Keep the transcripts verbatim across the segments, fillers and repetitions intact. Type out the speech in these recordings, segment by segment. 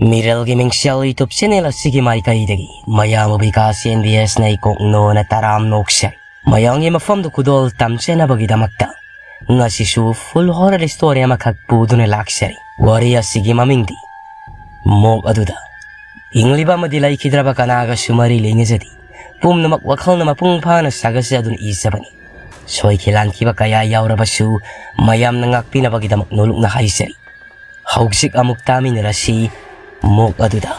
ꯃꯤꯔꯦꯜꯒꯤ ꯃꯤꯡꯁꯦꯜ YouTube channel ꯑꯁꯤꯒꯤ ꯃꯥꯏꯀꯩꯗꯒꯤ ꯃꯌꯥꯝꯕꯨ ꯕꯤꯀꯥꯁ ꯑꯦꯟ ꯕꯤ ꯑꯦꯁꯅ ꯏꯀꯣꯛ ꯅꯣꯅ ꯇꯔꯥꯝ ꯅꯣꯛꯆꯔꯤ꯫ ꯃꯌꯥꯝꯒꯤ ꯃꯐꯝꯗ ꯈꯨꯗꯣꯜ ꯇꯝꯖꯅꯕꯒꯤꯗꯃꯛꯇ ꯉꯁꯤꯁꯨ ꯐꯨꯜ ꯍꯣꯔꯔ ꯁ꯭ꯇꯣꯔꯤ ꯑꯃꯈꯛ ꯄꯨꯗꯨꯅ ꯂꯥꯛꯆꯔꯤ꯫ ꯋꯥꯔꯤ ꯑꯁꯤꯒꯤ ꯃꯃꯤꯡꯗꯤ ꯃꯣꯛ ꯑꯗꯨꯗ꯫ ꯍꯤꯡꯂꯤꯕ ꯑꯃꯗꯤ ꯂꯩꯈꯤꯗ꯭ꯔꯕ ꯀꯅꯥꯒꯁꯨ ꯃꯔꯤ ꯂꯩꯅꯖꯗꯦ꯫ ꯄꯨꯝꯅꯃꯛ ꯋꯥꯈꯜꯅ ꯃꯄꯨꯡ ꯐꯥꯅ ꯁꯥꯒꯠꯆꯗꯨꯅ ꯏꯖꯕꯅꯤ꯫ ꯁꯣꯏꯈꯤ ꯂꯥꯟꯈꯤꯕ ꯀꯌꯥ ꯌꯥꯎꯔꯕꯁꯨ ꯃꯌꯥꯝꯅ ꯉꯥꯛꯄꯤꯅꯕꯒꯤꯗꯃꯛ ꯅꯣꯂꯨꯛꯅ ꯍꯥꯏꯖꯔꯤ꯫ ꯍꯧꯖꯤꯛ ꯑꯃꯨꯛ ꯇꯥꯃꯤꯟꯅꯔꯁꯤ ꯃꯣꯛ ꯑꯗꯨꯗ꯫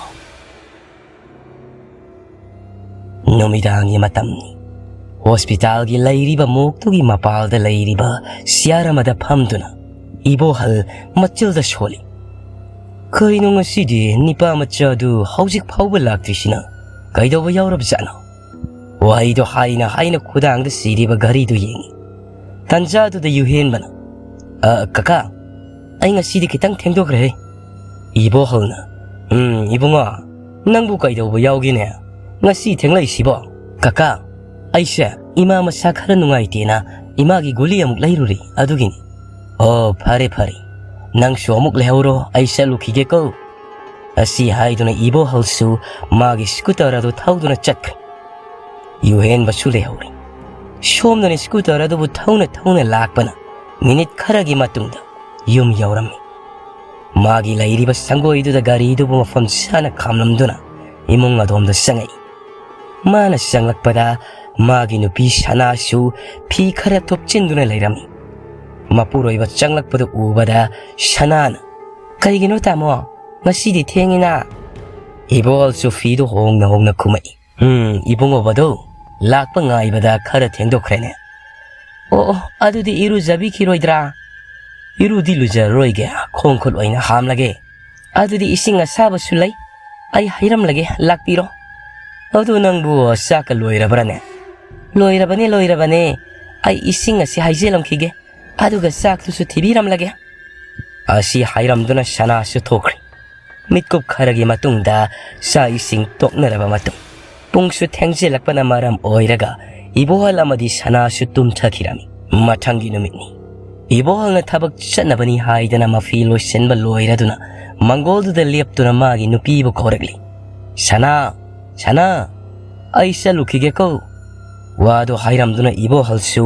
ꯅꯨꯃꯤꯗꯥꯡꯒꯤ ꯃꯇꯝꯅꯤ꯫ ꯍꯣꯁꯄꯤꯇꯥꯜꯒꯤ ꯂꯩꯔꯤꯕ ꯃꯣꯛꯇꯨꯒꯤ ꯃꯄꯥꯜꯗ ꯂꯩꯔꯤꯕ ꯆꯤꯌꯥꯔ ꯑꯃꯗ ꯐꯝꯗꯨꯅ ꯏꯕꯣꯍꯜ ꯃꯆꯤꯜꯗ ꯁꯣꯜꯂꯤ꯫ "ꯀꯩꯅꯣ ꯉꯁꯤꯗꯤ ꯅꯤꯄꯥ ꯃꯆꯥꯗꯨ ꯍꯧꯖꯤꯛ ꯐꯥꯎꯕ ꯂꯥꯛꯇ꯭ꯔꯤꯁꯤꯅ? ꯀꯩꯗꯧꯕ ꯌꯥꯎꯔꯕꯖꯥꯠꯅꯣ?" ꯋꯥꯍꯩꯗꯣ ꯍꯥꯏꯅ ꯍꯥꯏꯅ ꯈꯨꯗꯥꯡꯗ ꯁꯤꯔꯤꯕ ꯘꯔꯤꯗꯨ ꯌꯦꯡꯉꯤ꯫ ꯇꯟꯖꯥꯗꯨꯗ ꯌꯨꯍꯦꯟꯕꯅ, "ꯑ, ꯀꯀꯥ, ꯑꯩ ꯉꯁꯤꯗꯤ ꯈꯤꯇꯪ ꯊꯦꯡꯗꯣꯛꯈ꯭ꯔꯦ꯫" ꯏꯕꯣꯍꯜꯅ, "ꯎꯝ, ꯏꯕꯨꯡꯉꯣ, ꯅꯪꯕꯨ ꯀꯩꯗꯧꯕ ꯌꯥꯎꯒꯦꯅꯦ? ꯉꯁꯤ ꯊꯦꯡꯂꯛꯏꯁꯤꯕꯣ?" "ꯀꯀꯥ, ꯑꯩꯁꯦ ꯏꯃꯥ ꯃꯁꯥ ꯈꯔ ꯅꯨꯡꯉꯥꯏꯇꯦꯅ ꯏꯃꯥꯒꯤ ꯒꯨꯂꯤ ꯑꯃꯨꯛ ꯂꯩꯔꯨꯔꯤ, ꯑꯗꯨꯒꯤꯅꯤ꯫" "ꯑꯣ, ꯐꯔꯦ, ꯐꯔꯦ꯫ ꯅꯪꯁꯨ ꯑꯃꯨꯛ ꯂꯩꯍꯧꯔꯣ, ꯑꯩ ꯆꯠꯂꯨꯈꯤꯒꯦꯀꯣ꯫" ꯑꯁꯤ ꯍꯥꯏꯗꯨꯅ ꯏꯕꯣꯍꯜꯁꯨ ꯃꯥꯒꯤ ꯁ꯭ꯀꯨꯇꯔ ꯑꯗꯨ ꯊꯧꯗꯨꯅ ꯆꯠꯈ꯭ꯔꯦ꯫ ꯌꯨꯍꯦꯟꯕꯁꯨ ꯂꯩꯍꯧꯔꯦ꯫ ꯁꯣꯝꯗꯅ ꯁ꯭ꯀꯨꯇꯔ ꯑꯗꯨꯕꯨ ꯊꯧꯅ ꯊꯧꯅ ꯂꯥꯛꯄꯅ ꯃꯤꯅꯤꯠ ꯈꯔꯒꯤ ꯃꯇꯨꯡꯗ ꯌꯨꯝ ꯌꯧꯔꯝꯃꯤ꯫ ꯃꯥꯒꯤ ꯂꯩꯔꯤꯕ ꯁꯪꯒꯣꯏꯗꯨꯗ ꯒꯥꯔꯤꯗꯨꯕꯨ ꯃꯐꯝ ꯆꯥꯅ ꯈꯥꯝꯂꯝꯗꯨꯅ ꯏꯃꯨꯡ ꯑꯗꯣꯝꯗ ꯆꯪꯉꯛꯏ꯫ ꯃꯥꯅ ꯆꯪꯂꯛꯄꯗ ꯃꯥꯒꯤ ꯅꯨꯄꯤ ꯁꯅꯥꯁꯨ ꯐꯤ ꯈꯔ ꯊꯨꯞꯆꯤꯟꯗꯨꯅ ꯂꯩꯔꯝꯃꯤ꯫ ꯃꯄꯨꯔꯣꯏꯕ ꯆꯪꯂꯛꯄꯗꯨ ꯎꯕꯗ ꯁꯅꯥꯅ, "ꯀꯩꯒꯤꯅꯣ ꯇꯥꯃꯣ? ꯉꯁꯤꯗꯤ ꯊꯦꯡꯉꯤꯅ?" ꯏꯕꯣꯍꯜꯁꯨ ꯐꯤꯗꯨ ꯍꯣꯡꯅ ꯍꯣꯡꯅ ꯈꯨꯝꯃꯛꯏ꯫ "ꯎꯝ, ꯏꯕꯨꯡꯉꯣꯕꯗꯣ ꯂꯥꯛꯄ ꯉꯥꯏꯕꯗ ꯈꯔ ꯊꯦꯡꯗꯣꯛꯈ꯭ꯔꯦꯅꯦ꯫" "ꯑꯣ, ꯑꯣ, ꯑꯗꯨꯗꯤ ꯏꯔꯨꯖꯕꯤꯈꯤꯔꯣꯏꯗ꯭ꯔꯥ?" "ꯏꯔꯨꯗꯤ ꯂꯨꯖꯔꯔꯣꯏꯒꯦ, ꯈꯣꯡ ꯈꯨꯠ ꯑꯣꯏꯅ ꯍꯥꯝꯂꯒꯦ꯫" "ꯑꯗꯨꯗꯤ ꯏꯁꯤꯡ ꯑꯁꯥꯕꯁꯨ ꯂꯩ, ꯑꯩ ꯍꯩꯔꯝꯂꯒꯦ, ꯂꯥꯛꯄꯤꯔꯣ꯫" "ꯑꯗꯨ ꯅꯪꯕꯨ ꯆꯥꯛꯀ ꯂꯣꯏꯔꯕ꯭ꯔꯥꯅꯦ?" "ꯂꯣꯏꯔꯕꯅꯦ, ꯂꯣꯏꯔꯕꯅꯦ꯫ ꯑꯩ ꯏꯁꯤꯡ ꯑꯁꯤ ꯍꯩꯖꯤꯜꯂꯝꯈꯤꯒꯦ, ꯑꯗꯨꯒ ꯆꯥꯛꯇꯨꯁꯨ ꯊꯤꯕꯤꯔꯝꯂꯒꯦ꯫" ꯑꯁꯤ ꯍꯥꯏꯔꯝꯗꯨꯅ ꯁꯅꯥꯁꯨ ꯊꯣꯛꯈ꯭ꯔꯦ꯫ ꯃꯤꯠꯀꯨꯞ ꯈꯔꯒꯤ ꯃꯇꯨꯡꯗ ꯆꯥꯛ ꯏꯁꯤꯡ ꯇꯣꯛꯅꯔꯕ ꯃꯇꯨꯡ, ꯄꯨꯡꯁꯨ ꯊꯦꯡꯖꯤꯜꯂꯛꯄꯅ ꯃꯔꯝ ꯑꯣꯏꯔꯒ ꯏꯕꯣꯍꯜ ꯑꯃꯗꯤ ꯁꯅꯥꯁꯨ ꯇꯨꯝꯊꯈꯤꯔꯝꯃꯤ꯫ ꯃꯊꯪꯒꯤ ꯅꯨꯃꯤꯠꯅꯤ꯫ ꯏꯕꯣꯍꯜꯅ ꯊꯕꯛ ꯆꯠꯅꯕꯅꯤ ꯍꯥꯏꯗꯅ ꯃꯐꯤ ꯂꯣꯏꯁꯤꯟꯕ ꯂꯣꯏꯔꯗꯨꯅ ꯃꯪꯒꯣꯜꯗꯨꯗ ꯂꯦꯞꯇꯨꯅ ꯃꯥꯒꯤ ꯅꯨꯄꯤꯕꯨ ꯀꯧꯔꯛꯂꯤ꯫ "ꯁꯅꯥ, ꯁꯅꯥ, ꯑꯩ ꯆꯠꯂꯨꯈꯤꯒꯦꯀꯣ꯫" ꯋꯥꯗꯨ ꯍꯥꯏꯔꯝꯗꯨꯅ ꯏꯕꯣꯍꯜꯁꯨ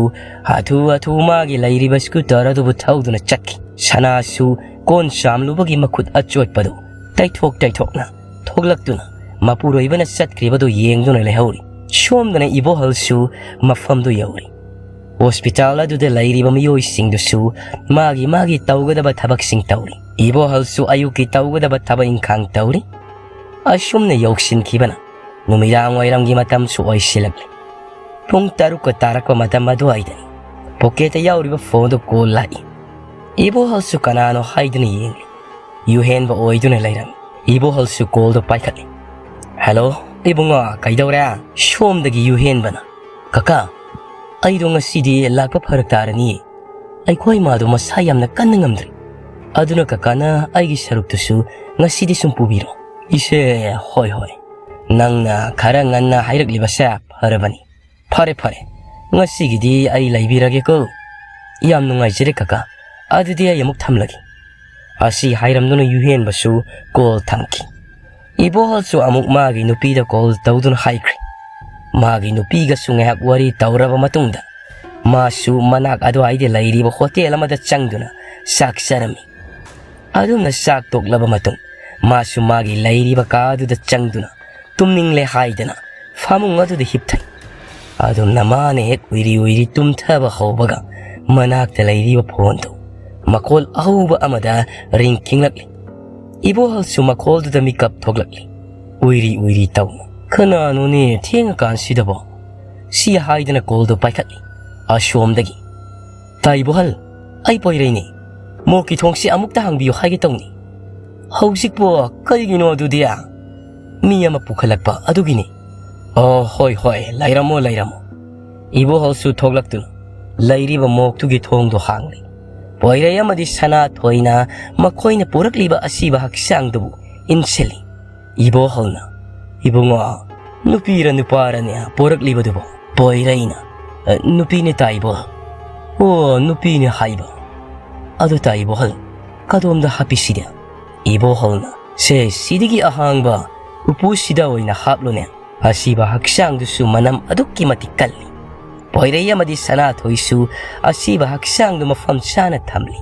ꯍꯥꯊꯨ ꯍꯥꯊꯨ ꯃꯥꯒꯤ ꯂꯩꯔꯤꯕ ꯁ꯭ꯀꯨꯇꯔ ꯑꯗꯨꯕꯨ ꯊꯧꯗꯨꯅ ꯆꯠꯈꯤ꯫ ꯁꯅꯥꯁꯨ ꯀꯣꯟ ꯆꯥꯝꯂꯨꯕꯒꯤ ꯃꯈꯨꯠ ꯑꯆꯣꯠꯄꯗꯨ ꯇꯩꯊꯣꯛ ꯇꯩꯊꯣꯛꯅ ꯊꯣꯛꯂꯛꯇꯨꯅ ꯃꯄꯨꯔꯣꯏꯕꯅ ꯆꯠꯈ꯭ꯔꯤꯕꯗꯨ ꯌꯦꯡꯗꯨꯅ ꯂꯩꯍꯧꯔꯤ꯫ ꯁꯣꯝꯗꯅ ꯏꯕꯣꯍꯜꯁꯨ ꯃꯐꯝꯗꯨ ꯌꯧꯔꯤ꯫ ꯍꯣꯁꯄꯤꯇꯥꯜ ꯑꯗꯨꯗ ꯂꯩꯔꯤꯕ ꯃꯤꯑꯣꯏꯁꯤꯡꯗꯨꯁꯨ ꯃꯥꯒꯤ ꯃꯥꯒꯤ ꯇꯧꯒꯗꯕ ꯊꯕꯛꯁꯤꯡ ꯇꯧꯔꯤ꯫ ꯏꯕꯣꯍꯜꯁꯨ ꯑꯌꯨꯛꯀꯤ ꯇꯧꯒꯗꯕ ꯊꯕꯛ ꯏꯪꯈꯥꯡ ꯇꯧꯔꯤ꯫ ꯑꯁꯨꯝꯅ ꯌꯧꯁꯤꯟꯈꯤꯕꯅ ꯅꯨꯃꯤꯗꯥꯡ ꯋꯥꯏꯔꯝꯒꯤ ꯃꯇꯝꯁꯨ ꯑꯣꯏꯁꯤꯜꯂꯛꯂꯤ꯫ ꯄꯨꯡ ꯇꯔꯨꯛꯀ ꯇꯥꯔꯛꯄ ꯃꯇꯝ ꯑꯗꯨꯋꯥꯏꯗꯅꯤ꯫ ꯄꯣꯀꯦꯠꯇ ꯌꯥꯎꯔꯤꯕ ꯐꯣꯟꯗꯨ ꯀꯣꯜ ꯂꯥꯛꯏ꯫ ꯏꯕꯣꯍꯜꯁꯨ ꯀꯅꯥꯅꯣ ꯍꯥꯏꯗꯨꯅ ꯌꯦꯡꯂꯤ꯫ ꯌꯨꯍꯦꯟꯕ ꯑꯣꯏꯗꯨꯅ ꯂꯩꯔꯝꯃꯤ꯫ ꯏꯕꯣꯍꯜꯁꯨ ꯀꯣꯜꯗꯨ ꯄꯥꯏꯈꯠꯂꯤ꯫ "ꯍꯜꯂꯣ, ꯏꯕꯨꯡꯉꯣ, ꯀꯩꯗꯧꯔꯦ?" ꯁꯣꯝꯗꯒꯤ ꯌꯨꯍꯦꯟꯕꯅ, "ꯀꯀꯥ, ꯑꯩꯗꯣ ꯉꯁꯤꯗꯤ ꯂꯥꯛꯄ ꯐꯔꯛ ꯇꯥꯔꯅꯤꯌꯦ꯫ ꯑꯩꯈꯣꯏ ꯃꯥꯗꯣ ꯃꯁꯥ ꯌꯥꯝꯅ ꯀꯟꯅ ꯉꯝꯗ꯭ꯔꯤ꯫ ꯑꯗꯨꯅ ꯀꯀꯥꯅ ꯑꯩꯒꯤ ꯁꯔꯨꯛꯇꯨꯁꯨ ꯉꯁꯤꯗꯤ ꯁꯨꯝ ꯄꯨꯕꯤꯔꯣ꯫" "ꯏꯆꯦ, ꯍꯣꯏ, ꯍꯣꯏ꯫ ꯅꯪꯅ ꯈꯔ ꯉꯟꯅ ꯍꯥꯏꯔꯛꯂꯤꯕꯁꯦ ꯐꯔꯕꯅꯤ꯫ ꯐꯔꯦ, ꯐꯔꯦ꯫ ꯉꯁꯤꯒꯤꯗꯤ ꯑꯩ ꯂꯩꯕꯤꯔꯒꯦꯀꯣ꯫ ꯌꯥꯝ ꯅꯨꯡꯉꯥꯏꯖꯔꯦ ꯀꯀꯥ꯫ ꯑꯗꯨꯗꯤ ꯑꯩ ꯑꯃꯨꯛ ꯊꯝꯂꯒꯦ꯫" ꯑꯁꯤ ꯍꯥꯏꯔꯝꯗꯨꯅ ꯌꯨꯍꯦꯟꯕꯁꯨ ꯀꯣꯜ ꯊꯝꯈꯤ꯫ ꯏꯕꯣꯍꯜꯁꯨ ꯑꯃꯨꯛ ꯃꯥꯒꯤ ꯅꯨꯄꯤꯗ ꯀꯣꯜ ꯇꯧꯗꯨꯅ ꯍꯥꯏꯈ꯭ꯔꯦ꯫ ꯃꯥꯒꯤ ꯅꯨꯄꯤꯒꯁꯨ ꯉꯥꯏꯍꯥꯛ ꯋꯥꯔꯤ ꯇꯧꯔꯕ ꯃꯇꯨꯡꯗ ꯃꯥꯁꯨ ꯃꯅꯥꯛ ꯑꯗꯨꯋꯥꯏꯗ ꯂꯩꯔꯤꯕ ꯍꯣꯇꯦꯜ ꯑꯃꯗ ꯆꯪꯗꯨꯅ ꯆꯥꯛ ꯆꯥꯔꯝꯃꯤ꯫ ꯑꯗꯨꯝꯅ ꯆꯥꯛ ꯇꯣꯛꯂꯕ ꯃꯇꯨꯡ ꯃꯥꯁꯨ ꯃꯥꯒꯤ ꯂꯩꯔꯤꯕ ꯀꯥ ꯑꯗꯨꯗ ꯆꯪꯗꯨꯅ ꯇꯨꯝꯅꯤꯡꯂꯦ ꯍꯥꯏꯗꯅ ꯐꯃꯨꯡ ꯑꯗꯨꯗ ꯍꯤꯞꯊꯩ꯫ ꯑꯗꯨꯝꯅ ꯃꯥꯅ ꯍꯦꯛ ꯎꯏꯔꯤ ꯎꯏꯔꯤ ꯇꯨꯝꯊꯕ ꯍꯧꯕꯒ ꯃꯅꯥꯛꯇ ꯂꯩꯔꯤꯕ ꯐꯣꯟꯗꯨ ꯃꯈꯣꯜ ꯑꯍꯧꯕ ꯑꯃꯗ ꯔꯤꯡ ꯈꯤꯡꯂꯛꯂꯤ꯫ ꯏꯕꯣꯍꯜꯁꯨ ꯃꯈꯣꯜꯗꯨꯗ ꯃꯤꯀꯞ ꯊꯣꯛꯂꯛꯂꯤ꯫ ꯎꯏꯔꯤ ꯎꯏꯔꯤ ꯇꯧꯅ, "ꯀꯅꯥꯅꯣꯅꯦ ꯊꯦꯡꯉꯀꯥꯟꯁꯤꯗꯕꯣ?" ꯁꯤ ꯍꯥꯏꯗꯅ ꯀꯣꯜꯗꯨ ꯄꯥꯏꯈꯠꯂꯤ꯫ ꯑꯁꯣꯝꯗꯒꯤ, "ꯇꯥ ꯏꯕꯣꯍꯜ, ꯑꯩ ꯄꯣꯏꯔꯩꯅꯦ꯫ ꯃꯣꯛꯀꯤ ꯊꯣꯡꯁꯤ ꯑꯃꯨꯛꯇ ꯍꯥꯡꯕꯤꯌꯨ ꯍꯥꯏꯒꯦ ꯇꯧꯅꯤ꯫ ꯍꯧꯖꯤꯛꯄꯨ ꯀꯔꯤꯒꯤꯅꯣ ꯑꯗꯨꯗꯤ? ꯃꯤ ꯑꯃ ꯄꯨꯈꯠꯂꯛꯄ ꯑꯗꯨꯒꯤꯅꯤ꯫" "ꯑꯣ, ꯍꯣꯏ, ꯍꯣꯏ, ꯂꯩꯔꯝꯃꯣ, ꯂꯩꯔꯝꯃꯣ꯫" ꯏꯕꯣꯍꯜꯁꯨ ꯊꯣꯛꯂꯛꯇꯨꯅ ꯂꯩꯔꯤꯕ ꯃꯣꯛꯇꯨꯒꯤ ꯊꯣꯡꯗꯣ ꯍꯥꯡꯂꯤ꯫ ꯄꯣꯏꯔꯩ ꯑꯃꯗꯤ ꯁꯅꯥꯊꯣꯏꯅ ꯃꯈꯣꯏꯅ ꯄꯨꯔꯛꯂꯤꯕ ꯑꯁꯤꯕ ꯍꯛꯆꯥꯡꯗꯨꯕꯨ ꯏꯟꯁꯤꯜꯂꯤ꯫ ꯏꯕꯣꯍꯜꯅ, "ꯏꯕꯨꯡꯉꯣ, ꯅꯨꯄꯤꯔ ꯅꯨꯄꯥꯔꯅꯦ ꯄꯣꯔꯛꯂꯤꯕꯗꯨꯕꯣ?" ꯄꯣꯏꯔꯩꯅ, "ꯑ, ꯅꯨꯄꯤꯅꯦ ꯇꯥ ꯏꯕꯣꯍꯜ꯫" "ꯑꯣ, ꯅꯨꯄꯤꯅꯦ ꯍꯥꯏꯕ? ꯑꯗꯨ ꯇꯥ ꯏꯕꯣꯍꯜ, ꯀꯗꯣꯝꯗ ꯍꯥꯞꯄꯤꯁꯤꯒꯦ?" ꯏꯕꯣꯍꯜꯅ, "ꯁꯦ, ꯁꯤꯗꯒꯤ ꯑꯍꯥꯡꯕ ꯎꯄꯨꯁꯤꯗ ꯑꯣꯏꯅ ꯍꯥꯞꯂꯨꯅꯦ꯫ ꯑꯁꯤꯕ ꯍꯛꯆꯥꯡꯗꯨꯁꯨ ꯃꯅꯝ ꯑꯗꯨꯛꯀꯤ ꯃꯇꯤꯛ ꯀꯜꯂꯤ꯫" ꯄꯣꯏꯔꯩ ꯑꯃꯗꯤ ꯁꯅꯥꯊꯣꯏꯁꯨ ꯑꯁꯤꯕ ꯍꯛꯆꯥꯡꯗꯨ ꯃꯐꯝ ꯆꯥꯅ ꯊꯝꯂꯤ꯫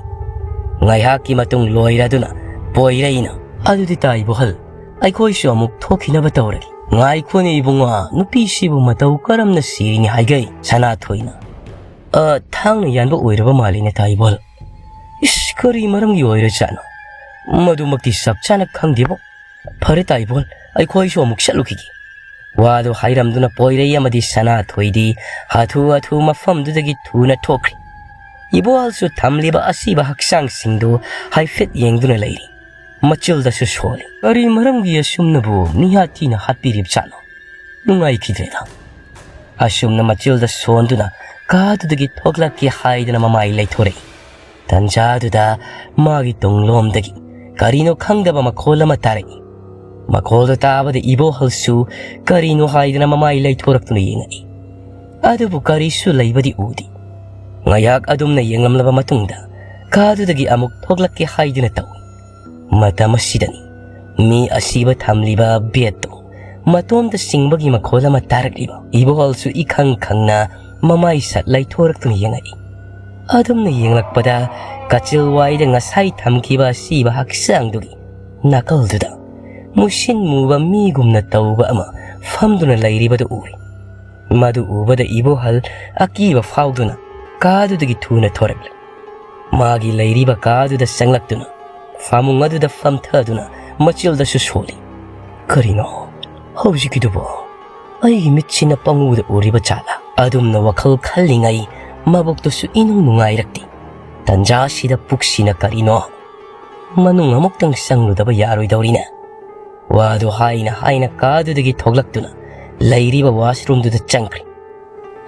ꯉꯥꯏꯍꯥꯛꯀꯤ ꯃꯇꯨꯡ ꯂꯣꯏꯔꯗꯨꯅ ꯄꯣꯏꯔꯩꯅ, "ꯑꯗꯨꯗꯤ ꯇꯥ ꯏꯕꯣꯍꯜ, ꯑꯩꯈꯣꯏꯁꯨ ꯑꯃꯨꯛ ꯊꯣꯛꯈꯤꯅꯕ ꯇꯧꯔꯒꯦ꯫" "ꯉꯥꯏꯈꯣꯅꯦ ꯏꯕꯨꯡꯉꯣ, ꯅꯨꯄꯤꯁꯤꯕꯨ ꯃꯇꯧ ꯀꯔꯝꯅ ꯁꯤꯔꯤꯅꯤ ꯍꯥꯏꯒꯦ?" ꯁꯅꯥꯊꯣꯏꯅ, "ꯑ, ꯊꯥꯡꯅ ꯌꯥꯟꯕ ꯑꯣꯏꯔꯕ ꯃꯥꯜꯂꯤꯅꯦ ꯇꯥ ꯏꯕꯣꯍꯜ꯫" "ꯏꯁ, ꯀꯔꯤ ꯃꯔꯝꯒꯤ ꯑꯣꯏꯔꯖꯥꯠꯅꯣ?" "ꯃꯗꯨꯃꯛꯇꯤ ꯆꯞ ꯆꯥꯅ ꯈꯪꯗꯦꯕꯣ꯫ ꯐꯔꯦ ꯇꯥ ꯏꯕꯣꯍꯜ, ꯑꯩꯈꯣꯏꯁꯨ ꯑꯃꯨꯛ ꯆꯠꯂꯨꯈꯤꯒꯦ꯫" ꯋꯥꯗꯨ ꯍꯥꯏꯔꯝꯗꯨꯅ ꯄꯣꯏꯔꯩ ꯑꯃꯗꯤ ꯁꯅꯥꯊꯣꯏꯗꯤ ꯍꯥꯊꯨ ꯍꯥꯊꯨ ꯃꯐꯝꯗꯨꯗꯒꯤ ꯊꯨꯅ ꯊꯣꯛꯈ꯭ꯔꯦ꯫ ꯏꯕꯣꯍꯜꯁꯨ ꯊꯝꯂꯤꯕ ꯑꯁꯤꯕ ꯍꯛꯆꯥꯡꯁꯤꯡꯗꯨ ꯍꯥꯏꯐꯦꯠ ꯌꯦꯡꯗꯨꯅ ꯂꯩꯔꯤ꯫ ꯃꯆꯤꯜꯗꯁꯨ ꯁꯣꯜꯂꯤ꯫ "ꯀꯔꯤ ꯃꯔꯝꯒꯤ ꯑꯁꯨꯝꯅꯕꯨ ꯃꯤꯍꯥꯠ ꯊꯤꯅ ꯍꯥꯠꯄꯤꯔꯤꯕꯖꯥꯠꯅꯣ? ꯅꯨꯡꯉꯥꯏꯈꯤꯗ꯭ꯔꯦꯗ꯫" ꯑꯁꯨꯝꯅ ꯃꯆꯤꯜꯗ ꯁꯣꯟꯗꯨꯅ ꯀꯥꯗꯨꯗꯒꯤ ꯊꯣꯛꯂꯛꯀꯦ ꯍꯥꯏꯗꯅ ꯃꯃꯥꯏ ꯂꯩꯊꯣꯔꯛꯏ꯫ ꯇꯟꯖꯥꯗꯨꯗ ꯃꯥꯒꯤ ꯇꯨꯡꯂꯣꯝꯗꯒꯤ ꯀꯔꯤꯅꯣ ꯈꯪꯗꯕ ꯃꯈꯣꯜ ꯑꯃ ꯇꯥꯔꯛꯏ꯫ ꯃꯈꯣꯜꯗꯨ ꯇꯥꯕꯗ ꯏꯕꯣꯍꯜꯁꯨ ꯀꯔꯤꯅꯣ ꯍꯥꯏꯗꯅ ꯃꯃꯥꯏ ꯂꯩꯊꯣꯔꯛꯇꯨꯅ ꯌꯦꯡꯉꯛꯏ꯫ ꯑꯗꯨꯕꯨ ꯀꯔꯤꯁꯨ ꯂꯩꯕꯗꯤ ꯎꯗꯦ꯫ ꯉꯥꯏꯍꯥꯛ ꯑꯗꯨꯝꯅ ꯌꯦꯡꯂꯝꯂꯕ ꯃꯇꯨꯡꯗ ꯀꯥꯗꯨꯗꯒꯤ ꯑꯃꯨꯛ ꯊꯣꯛꯂꯛꯀꯦ ꯍꯥꯏꯗꯨꯅ ꯇꯧꯏ꯫ ꯃꯇꯝ ꯑꯁꯤꯗꯅꯤ ꯃꯤ ꯑꯁꯤꯕ ꯊꯝꯂꯤꯕ ꯕꯦꯗꯇꯣ ꯃꯇꯣꯝꯇ ꯆꯤꯡꯕꯒꯤ ꯃꯈꯣꯜ ꯑꯃ ꯇꯥꯔꯛꯂꯤꯕ꯫ ꯏꯕꯣꯍꯜꯁꯨ ꯏꯈꯪ ꯈꯪꯅ ꯃꯃꯥꯏ ꯁꯠ ꯂꯩꯊꯣꯔꯛꯇꯨꯅ ꯌꯦꯡꯉꯛꯏ꯫ ꯑꯗꯨꯝꯅ ꯌꯦꯡꯂꯛꯄꯗ ꯀꯥꯆꯤꯜ ꯋꯥꯏꯗ ꯉꯁꯥꯏ ꯊꯝꯈꯤꯕ ꯑꯁꯤꯕ ꯍꯛꯆꯥꯡꯗꯨꯒꯤ ꯅꯥꯀꯜꯗꯨꯗ ꯃꯨꯁꯤꯟ ꯃꯨꯕ ꯃꯤꯒꯨꯝꯅ ꯇꯧꯕ ꯑꯃ ꯐꯝꯗꯨꯅ ꯂꯩꯔꯤꯕꯗꯨ ꯎꯔꯦ꯫ ꯃꯗꯨ ꯎꯕꯗ ꯏꯕꯣꯍꯜ ꯑꯀꯤꯕ ꯐꯥꯎꯗꯨꯅ ꯀꯥꯗꯨꯗꯒꯤ ꯊꯨꯅ ꯊꯣꯔꯛꯂꯦ꯫ ꯃꯥꯒꯤ ꯂꯩꯔꯤꯕ ꯀꯥꯗꯨꯗ ꯆꯪꯂꯛꯇꯨꯅ ꯐꯃꯨꯡ ꯑꯗꯨꯗ ꯐꯝꯊꯗꯨꯅ ꯃꯆꯤꯜꯗꯁꯨ ꯁꯣꯜꯂꯤ꯫ "ꯀꯔꯤꯅꯣ ꯍꯧꯖꯤꯛꯀꯤꯗꯨꯕꯣ? ꯑꯩꯒꯤ ꯃꯤꯠꯁꯤꯅ ꯄꯪꯎꯗ ꯎꯔꯤꯕ ꯖꯥꯠꯂꯥ?" ꯑꯗꯨꯝꯅ ꯋꯥꯈꯜ ꯈꯜꯂꯤꯉꯩ ꯃꯕꯨꯛꯇꯨꯁꯨ ꯏꯅꯨꯡ ꯅꯨꯡꯉꯥꯏꯔꯛꯇꯦ꯫ ꯇꯟꯖꯥꯁꯤꯗ ꯄꯨꯛꯁꯤꯅ ꯀꯔꯤꯅꯣ ꯃꯅꯨꯡ ꯑꯃꯨꯛꯇꯪ ꯆꯪꯂꯨꯗꯕ ꯌꯥꯔꯣꯏꯗꯧꯔꯤꯅꯦ꯫ ꯋꯥꯗꯨ ꯍꯥꯏꯅ ꯍꯥꯏꯅ ꯀꯥꯗꯨꯗꯒꯤ ꯊꯣꯛꯂꯛꯇꯨꯅ ꯂꯩꯔꯤꯕ ꯋꯥꯁꯔꯨꯝꯗꯨꯗ ꯆꯪꯈ꯭ꯔꯦ꯫